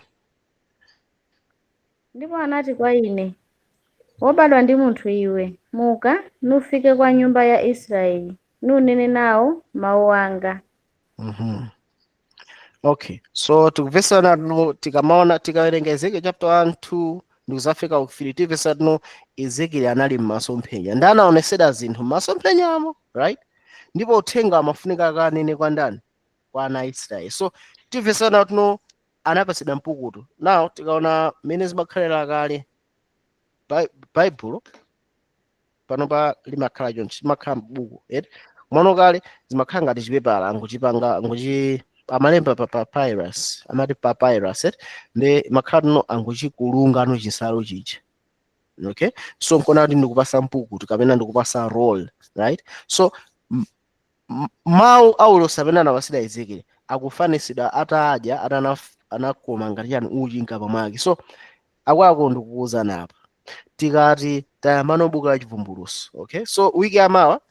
Ndipo anati kwa ine, wobadwa ndi munthu iwe, muka nufike kwa nyumba ya Israeli, nunene nawo mawu anga. Okay, so tikupesana no tikamaona, tikawerenga Ezekiel chapter 1, 2 ndikuzafika ku 3, tipesa tino Ezekiel anali m'masomphenya ndi anaonesedwa zinthu m'masomphenyamo, right? Ndipo uthenga amafunika akanene kwa ndani? Kwa ana a Israeli. So timvesana tino anapasidwa mpukutu. Now tikaona mmene zimakhalira kale, Baibulo panopa limakhala chonchi, limakhala mbuku eti? Mwana kale zimakhala ngati chipepala, anguchipanga anguchi amalemba pa papyrus, amati papyrus eti? Ndi makhala tino anguchikulunga ano chinsalu chija. Okay, so nkona kuti ndikupasa mpukutu kapena ndikupasa roll, right? So mawu aulosi amene anapasidwa Ezekiel akufanisidwa atadya atana anakoma ngati chani? Uchi mkamwa mwake. So akwako ndikukuwuzani apa, tikati tayambano buku la Chivumbuluso. Okay, so wiki yamawa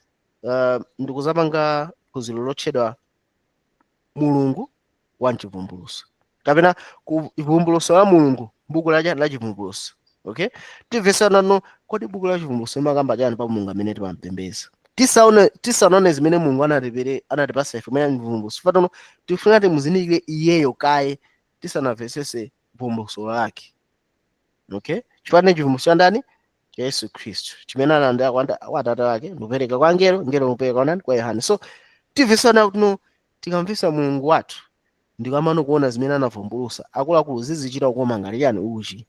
ndikuzapanga phunziro lotchedwa Mulungu wa Mchivumbuluso kapena ku vumbuluso la Mulungu, buku la Chivumbuluso. Okay, timvesana no kodi buku la Chivumbuluso limakamba chani pa Mulungu amene timampembeza? Tisaone, tisanaone zimene Mulungu anatipere, anatipasa ife mene Chivumbuluso fatano, tifuna timuzindikire iyeyo kaye tisanamvesese vumbuluso lake. Okay, Chifukwa chivumbulutso cha ndani? Cha Yesu Khristu, chimene analandira kwa Atate wake ndikupereka kwa angelo, ngelo ndikupereka kwa ndani? Kwa Yohane. So timvesana kuti no, tikamvesa Mulungu wathu ndikamano kuona zimene anavumbulutsa, akuluakulu, zizichita kukoma ngati chani? Uchi.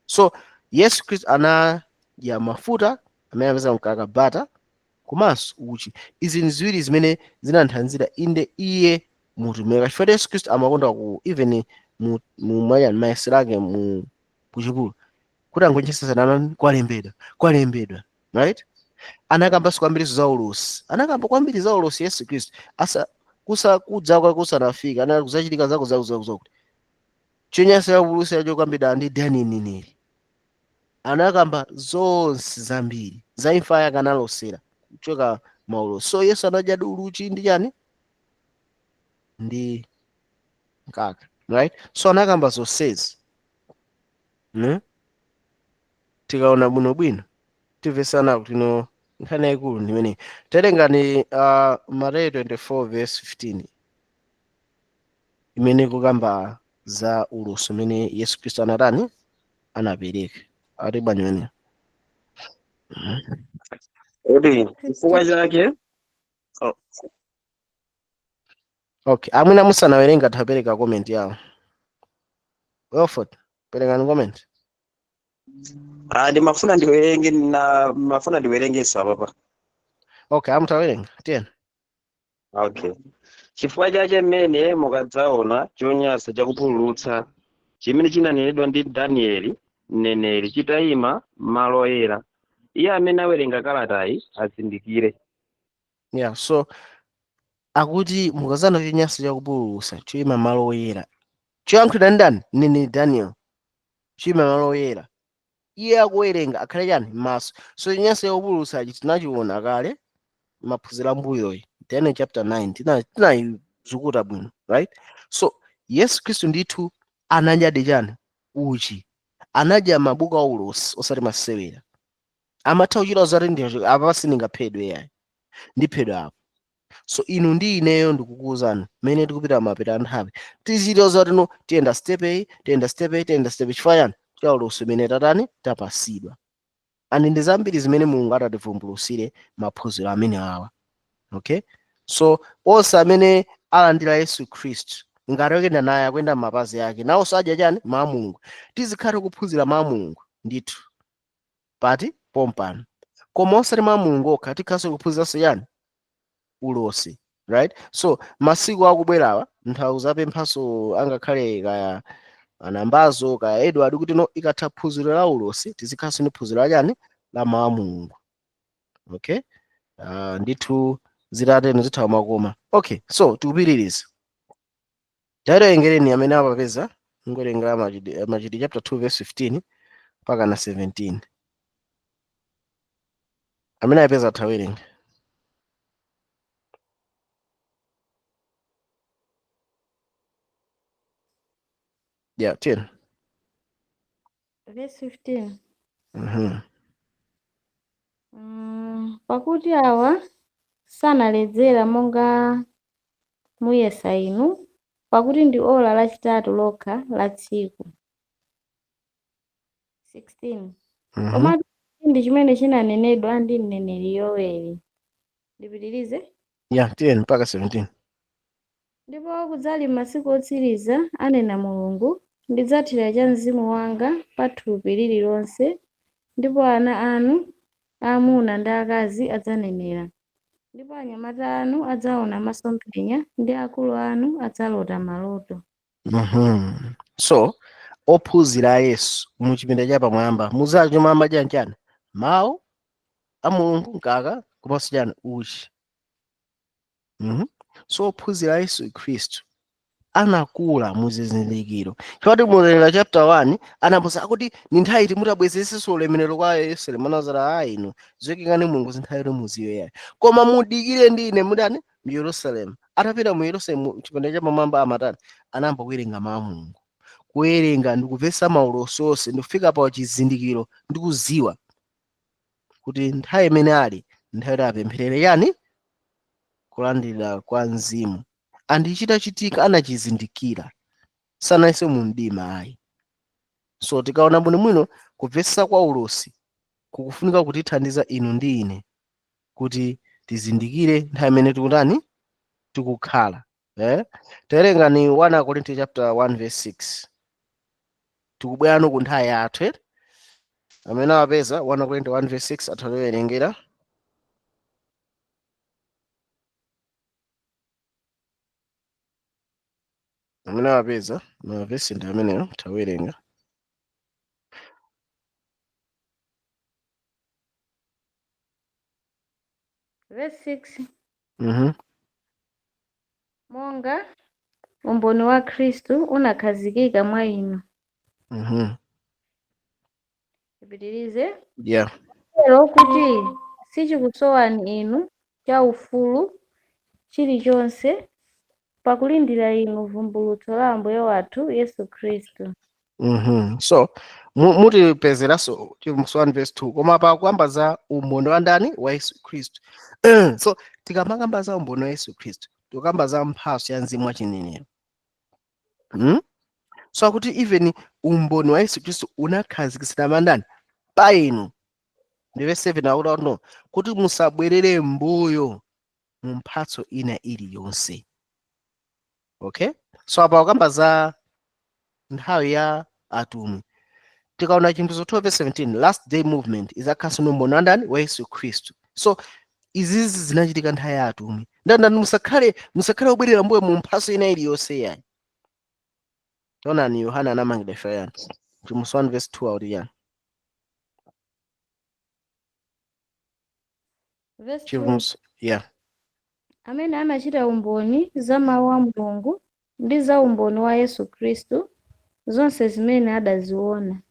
So Yesu Khristu anadya mafuta amene apeza mkaka, butter, komanso uchi. Izi ndi ziwiri zimene zinathandizira inde iye mutumika, chifukwa Yesu Khristu amakonda ku even mu mayesero ake mu kuchipululu kuti angonjesesana, kwalembedwa, kwalembedwa, right? Anakambanso kwambiri za ulosi, anakamba kwambiri za ulosi Yesu Khristu asa kusa kudza kwake kusanafika, ana kuzachitika zako zako zako zako. Chonyansa ya ulosi yacho kwambiri ndi Daniel mneneri, anakamba zonse zambiri za imfa yake, analosera kuchoka maulosi. So Yesu anadya uchi ndi chani? Ndi mkaka, right? So anakamba zonsezi, Tikaona bwinobwino timvesana kuti no, nkhani yayikulu ndi imeneyi. Terengani Mateyu 24 verse 15 imene kukamba za ulosi umene Yesu Khristu anatani? Anapereka. Ati bwanji imeneyo? Kodi chifukwa chake, oh. Okay, amwina musanawerenga tapereka comment yawo. Wilford, perekani comment. Ah, ndimafuna ndiwerenge na mafuna ndiwerengeso apapa. Okay, amutawerenga, tiyeni. Okay. Chifukwa chache mmene mukadzaona chonyansa chakupululutsa chimene chinanenedwa ndi Danieli mneneri chitayima malo oyera, iye amene awerenga kalatayi azindikire. Yeah, so akuti mukadzaona chonyansa chakupululutsa choyima malo oyera, choyankhulidwa ndi ndani? Mneneri Daniel, choyima malo oyera, iye akuwerenga akhale chani? Maso. So chonyansa chakupululutsachi tinachiona kale maphunziro ambuyoyi, Daniel chapter 9, tinayizukuta bwino, right? So Yesu Khristu ndithu anadyadi chani? Uchi. Anadya mabuku a ulosi, osati masewera. Amatha kuchita zati ndi apa sindingaphedwe yayi, ndiphedwa apo. So inu ndi ineyo ndikukuwuzani, mmene tikupita mapeto a nthawi, tichita zati no, tiyenda step A, tiyenda step A, tiyenda step A, chifukwa chani? Cha ulosi umene tatani? Tapasidwa. And ndi zambiri zimene Mulungu atativumbulutsire maphunziro amene awa. Okay, so onse amene alandira Yesu Khristu ngati akuyenda naye, akuyenda m'mapazi ake, nawonso adya chani? Mawu a Mulungu. Tizikhala tikuphunzira mawu a Mulungu ndithu pati pompano, koma osati mawu a Mulungu okha, tikhalanso kuphunziranso chani? Ulosi, right? So masiku akubwerawa nthawi zapemphaso angakhale kaya anambazo kaya Edward kuti no, ikatha phunziro la ulosi tizikhalanso ndi phunziro la chani? La mawu a Mulungu. Okay, ndithu zitateno zithawa makoma. Okay, so tikupitiriza. Tawerengereni amene apapeza, ngowerengera Machitidwe chapter 2 verse 15 mpaka na 17. Amene apeza athawerenga. Yeah, 10. Verse 15. Pakuti awa sanaledzera monga muyesa inu, pakuti ndi ora lachitatu lokha la tsiku. 16. Komatu ndi chimene chinanenedwa ndi mneneri Yoweli. Ndipitirize? Yeah, 10 mpaka 17. Ndipo kudzali masiku otsiriza, anena Mulungu, ndidzathira cha mzimu wanga pa thupi lililonse, ndipo ana anu aamuna ndi akazi adzanenera, ndipo anyamata anu adzaona masomphenya, ndi akulu anu adzalota maloto. So ophunzira a Yesu muchipinda cha pamwamba muzali chomwe amadya chani? Mawu a Mulungu, mkaka, komanso chani? Uchi. So ophunzira a Yesu Khristu anakula muzizindikiro, chifukwa mulenga chapter 1 anaposa akuti ni nthawi iti mutabwezeresenso ulemerero kwa Yerusalemu? Anazara ayi, inu zoyikikani Mulungu zinthawi yoti muziwe yayi, koma mudikire ndi ine mudani? Mu Yerusalemu. Atapita mu Yerusalemu chipinda cha pamwamba amatani? Anayamba kuwerenga mawu a Mulungu, kuwerenga ndikupesa maulosi onse, ndikufika pa chizindikiro ndikuziwa kuti nthawi imene ali nthawi yoti apempherere yani? Kulandira kwa mzimu. Andichitachitika anachizindikira, sanayese mu mdima ayi. So tikaona bwinobwino kumvetsetsa kwa ulosi kukufunika kutithandiza inu ndi ine kuti tizindikire nthawi imene tikutani, tikukhala. Tawerengani 1 Korinto chapter 1 verse 6. Tikubwerano ku nthawi yathu. Amene awapeza 1 Korinto 1 verse 6 atha kuwerengera. Amene awapeza mavesi ndi ameneyo, tawerenga. Verse 6. Monga umboni wa Khristu unakhazikika mwa inu. Tipitirize. Yeah. Lero kuti sichikusowani inu cha ufulu chilichonse pakulindira inu vumbulutso la Ambuye wathu Yesu Khristu. So mutipezeranso Chivumbulutso 1 verse 2, koma pakuyamba za umboni wa ndani, wa Yesu Khristu. So tikamakamba za umboni wa Yesu Khristu, tikukamba za mphatso ya mzimu wachinenero. So akuti even umboni wa Yesu Khristu unakhazikitsidwa pa ndani, pa inu. Ndi verse 7 akuti no, kuti musabwerere mbuyo mu mphatso ina iliyonse. Okay? So apa akukamba za nthawi ya atumwi. Tikaona Chivumbulutso 12 verse 17, last day movement izakhalanso umboni wa ndani, wa Yesu Khristu. So izizi zinachitika nthawi ya atumwi. Ndani musakhale obwerera mbuyo mu mphatso ina iliyonse yayi. Taonani Yohana anamangidwa ife yani. Chivumbulutso 1 verse 2 akuti yani. Verse 2. Chivumbulutso, yeah. Amene anachita umboni za mawu a Mulungu ndi za umboni wa Yesu Khristu, zonse zimene adaziona.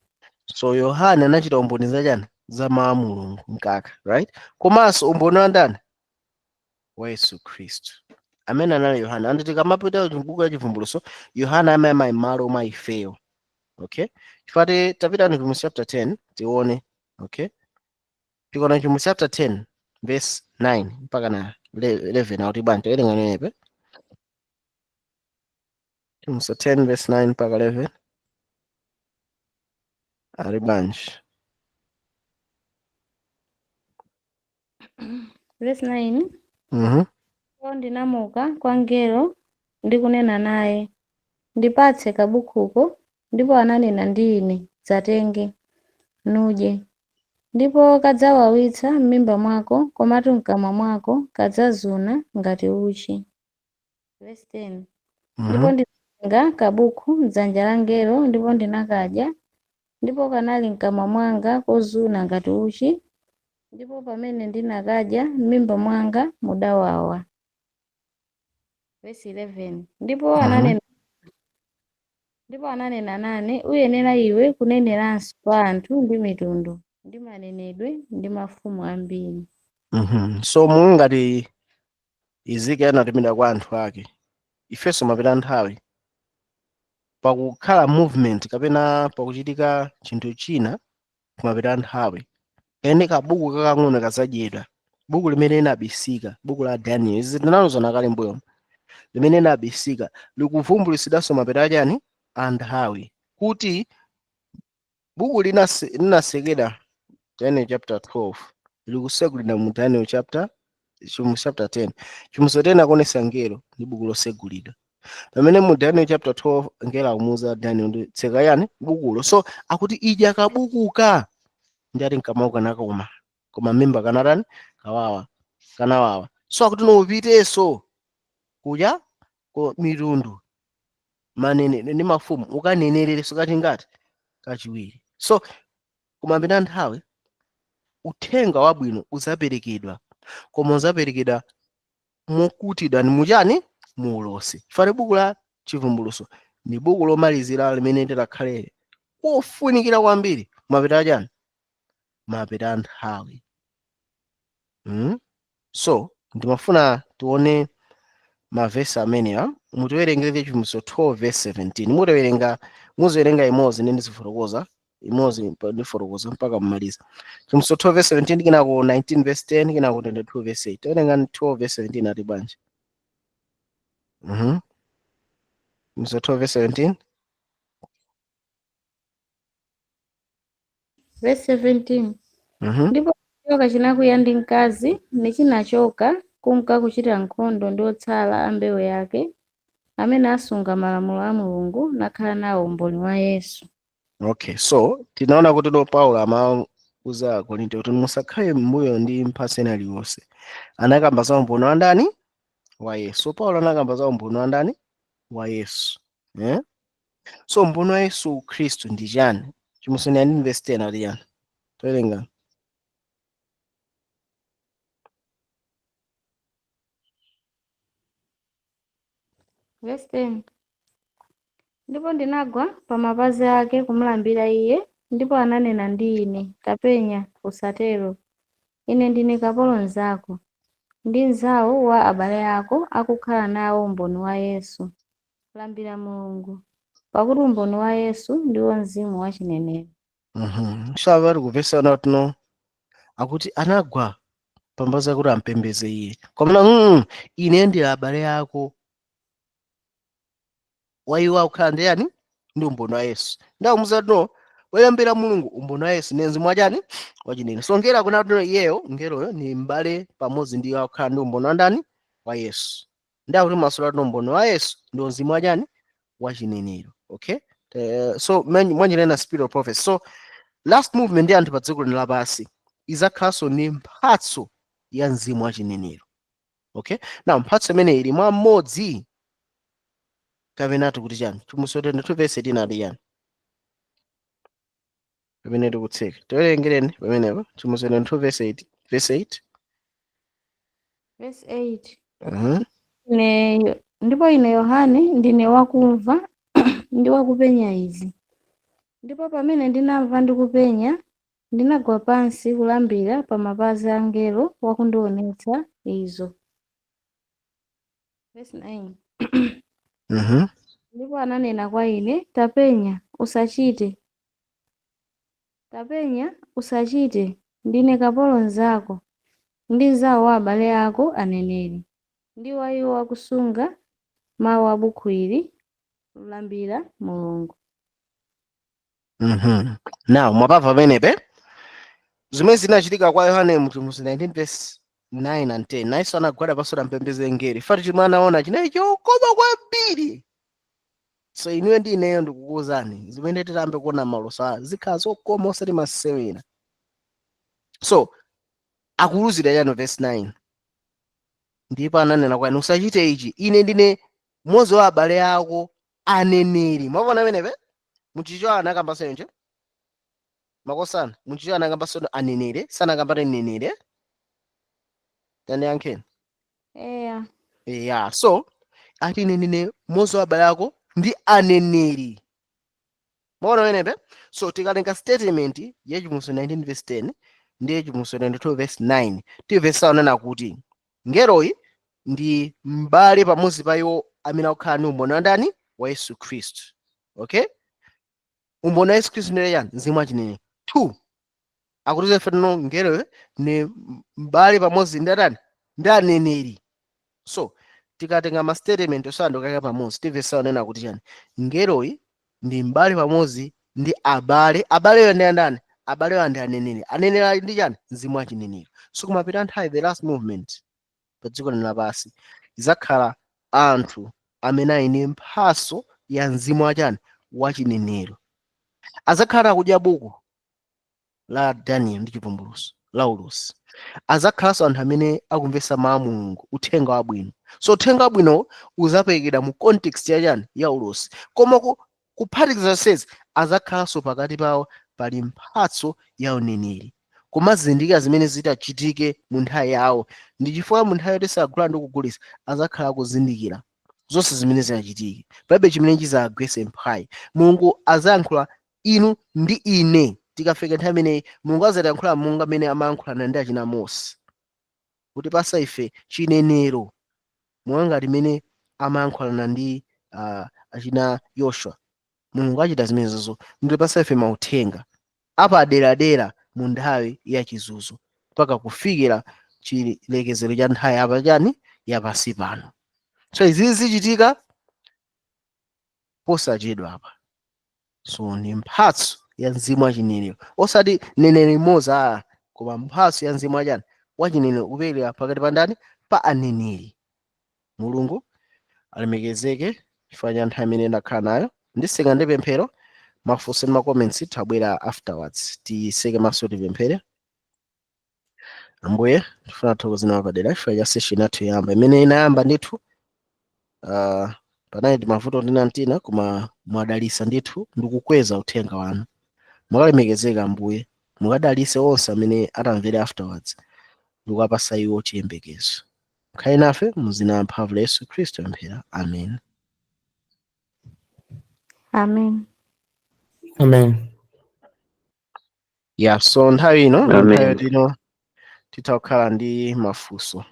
So Yohana anachita umboni za chani? Za mawu a Mulungu mkaka, right? Komanso umboni wa ndani? Wa Yesu Khristu. Amene anali Yohana. Andi tikamapita ku buku la Chivumbulutso, Yohana amayima m'malo mwa ifeyo. Okay? Chifukwa tapita ni Chivumbulutso chapter 10 tione. Okay? Tikaona Chivumbulutso chapter 10 verse 9 mpaka na 11 akuti bwanji, tawerenga nenepe. Chivumbulutso 10 verse 9 mpaka 11. Ali bwanji. Verse 9. Ndipo ndinamuka kwa mngelo ndi kunena naye, ndipatse kabukhuko. Ndipo ananena ndi ine, dzatenge, nudye, ndipo kadzawawitsa m'mimba mwako, komatu mkamwa mwako kadzazuna ngati uchi. Verse 10. Ndipo ndinatenga kabukhu m'dzanja la mngelo, ndipo ndinakadya, ndipo kanali mkamwa mwanga kozuna ngati uchi, ndipo pamene ndinakadya m'mimba mwanga mudawawa. Verse 11. Ndipo ananena nane, uyenera iwe kuneneranso kwa anthu ndi mitundu ndi manenedwe ndi mafumu ambiri. So Mulungu ngati Ezekiel anatumidwa kwa anthu ake, ifenso mapita nthawi pakukhala movement kapena pakuchitika chinthu china kumapita nthawi, ene kabuku kakang'ono kazadyedwa, buku limene linabisika, buku la Daniel, izi tinalozana kale mbuyo, limene linabisika likuvumbulutsidwanso mapita achani a nthawi, kuti buku linasekeda Daniel chapter 12 likusekulidwa mu Daniel chapter, Chivumbulutso chapter 10. Chivumbulutso 10 akuonesa ngelo ndi buku losegulidwa, pamene mu Daniel chapter 12 ngelo akumuwuza Daniel ndi tseka yani bukulo. So akuti idya kabukuka, ndi ati mkamwa kanakoma koma mimba kanatani, kawawa, kanawawa. So akuti nupitenso kudya ku mitundu manenedwe ndi mafumu ukanenererenso kachingati, kachiwiri. So kumapita nthawi uthenga wabwino udzaperekedwa, koma udzaperekedwa mokutidwa ndi muchani, mu ulosi. Chifukwa buku la Chivumbulutso ndi buku lomalizira limene lidakhale kofunikira kwambiri mapita achani, mapita nthawi. So ndimafuna tione mavesi amenewa, mutiwerengere Chivumbulutso 12 verse 17. Mutiwerenga, muziwerenga imodzi ndi ndizifotokoza imodzi ndifotokoza mpaka mmaliza. Chivumbulutso 12 verse 17, kenako 19 verse 10, kenako 22 verse 8. Tiwerenga 12 verse 17 ati bwanji? Chivumbulutso 12 verse 17. Verse 17. Ndipo chijoka chinakwiya ndi mkazi, nichinachoka kunka kuchita nkhondo ndi otsala a mbewu yake, amene asunga malamulo a Mulungu nakhala nawo umboni wa Yesu. Okay, so tinaona kuti no Paulo amauza Akorinto kuti musakhale m'mbuyo ndi mphatso ina iliyonse. Anakamba za umboni wa ndani? Wa Yesu. So Paulo anakamba za umboni wa ndani? Wa Yesu. Eh? So umboni wa Yesu Khristu ndi chani? Chivumbulutso 19 verse 10 ali chani? Towerenga. Verse 10. Ndipo ndinagwa pa mapazi ake kumulambira iye, ndipo ananena ndi ine, Tapenya, usatero. Ine ndine kapolo mnzako, ndi mnzawo wa abale ako akukhala nawo umboni wa Yesu. Lambira Mulungu, pakuti umboni wa Yesu ndiwo mzimu wa chinenero. So apa tikupeza kuti no akuti anagwa pamapazi kuti ampembeze iye. Koma ine ndi abale ako wa iwo akukhala ndi yani? Ndi umboni wa Yesu. Ndakumuza no wolambira Mulungu, umboni wa Yesu ndi mzimu wachani? Wachinenero. So ngelo akunena kuti iyeyo ngeloyo ni m'bale pamodzi ndi iwo akukhala ndi umboni wa ndani? Wa Yesu. Ndakuti masula kuti umboni wa Yesu ndi mzimu wachani? Wachinenero. Okay, so mwanjira spirit of prophecy. So last movement ya anthu pa dziko lino lapansi izakhalanso ndi mphatso ya mzimu wachinenero. Okay, now mphatso imene ili mwa mmodzi kapena tikuti chani? Chivumbulutso 22 verse 18 ali chani pamene tikutseka? Tiwerengereni pamenepo, Chivumbulutso 22 verse 8, verse 8. Verse 8. Ndipo ine Yohane ndine wakumva ndi wakupenya izi. Ndipo pamene ndinamva ndi kupenya, ndinagwa pansi kulambira pa mapazi a mngelo wakundionetsa izo. Verse 9. Ndipo ananena kwa ine, Tapenya, usachite. Tapenya, usachite. Ndine kapolo mnzako, ndi mnzawo wa abale ako aneneri, ndi wa iwo akusunga mawu a buku ili, lambira Mulungu. Now mwapamva pamenepe zimene zinachitika kwa Yohane mu Chivumbulutso 19 verse 9 and 10. Nayenso anagwada pansi ampembeze ngelo fati chimwe anaona chinali chokoma kwambiri. So inuyo ndi ineyo ndikukuwuzani zimene titambe kuona malosa zikhala zokoma osati masewera. So akuwuzira chani verse 9? Ndipo ananena kwa ine, usachite ichi, ine ndine mmodzi wa abale ako aneneri. Mwapona pamenepe muchicho anakambanso nje makosana, muchicho anakambanso aneneri, sanakambate neneri. Tandiyankheni. Eya. Yeah, so ati ine ndine mmodzi wa abale ako ndi aneneri. Mwaona pamenepe? So tikatenga statement ya Chivumbulutso 19 verse 10 ndi Chivumbulutso 22 verse 9, timvesa onena kuti ngeloyi ndi m'bale pamodzi pa iwo amene akukhala ndi umboni wa ndani? Wa Yesu Khristu. Okay, umboni wa Yesu Khristu ndi chani? Mzimu wachinenero. 2 akuti ife tino ngeloyo ni m'bale pamodzi ndi atani? Ndi aneneri. So tikatenga ma statement osandokaka pamodzi, timvesa onena kuti chani? Ngeloyi ndi m'bale pamodzi ndi abale. Abaleyo ndi andani? Abaleyo ndi aneneri. Aneneri ali ndi chani? Mzimu wachinenero. So kumapita nthawi, the last movement pa dziko lino lapansi izakhala anthu amene ali ndi mphatso ya mzimu wachani? Wachinenero. Azakhala akudya buku la Daniel ndi Chivumbulutso la ulosi. Azakhalanso anthu amene akumvetsa mawu a Mulungu, uthenga wabwino. So uthenga wabwino uzaperekedwa mu context ya chani? Ya ulosi. Koma kuphatikiza zonsezi, azakhalanso pakati pawo pali mphatso ya uneneri, kumazindikira zimene zitachitike mu nthawi yawo. Ndi chifukwa mu nthawi yoti sagula ndi kugulitsa, azakhala akuzindikira zonse zimene zitachitike. Palibe chimene chizagwetse mphwayi. Mulungu azayankhula inu ndi ine tikafika nthawi imeneyi. Mulungu azatiyankhula monga mmene amayankhulana ndi achina Mose, kuti pasa ife chinenero monga ngati mmene amayankhulana ndi achina Yoshua. Mulungu achita zimenezozo ndipasa ife mauthenga apaderadera mu nthawi ya chizunzo mpaka kufikira chilekezero cha nthawi apa chani? Yapasi pano. So izi zichitika posachedwa apa. So ndi mphatso ya mzimu wachinenero, osati mneneri mmodzi aa, koma mphatso ya mzimu wachani? Wachinenero, kuperekedwa pakati pa ndani? Pa aneneri. Mulungu alemekezeke chifukwa cha nthawi imene ndakhala nayo. Ndiseka ndi pemphero. Mafunso ndi ma comments tabwera afterwards. Tiseke maso, tipemphere. Ambuye, tifuna thokozeni padera chifukwa cha session yathu yoyamba imene inayamba ndithu panali ndi mavuto ndi nantina, koma mwadalisa ndithu ndikukweza uthenga wanu. Mukalemekezeka Ambuye, mukadalise onse amene atamvere afterwards ndikuwapasa iwo chiyembekezo. Mukhale nafe muzina la mphamvu la Yesu Khristu pemphera, amen. Amen. Amen. Yeah, so nthawi ino ndi Amen. nthawi yoti ino titha kukhala ndi mafunso.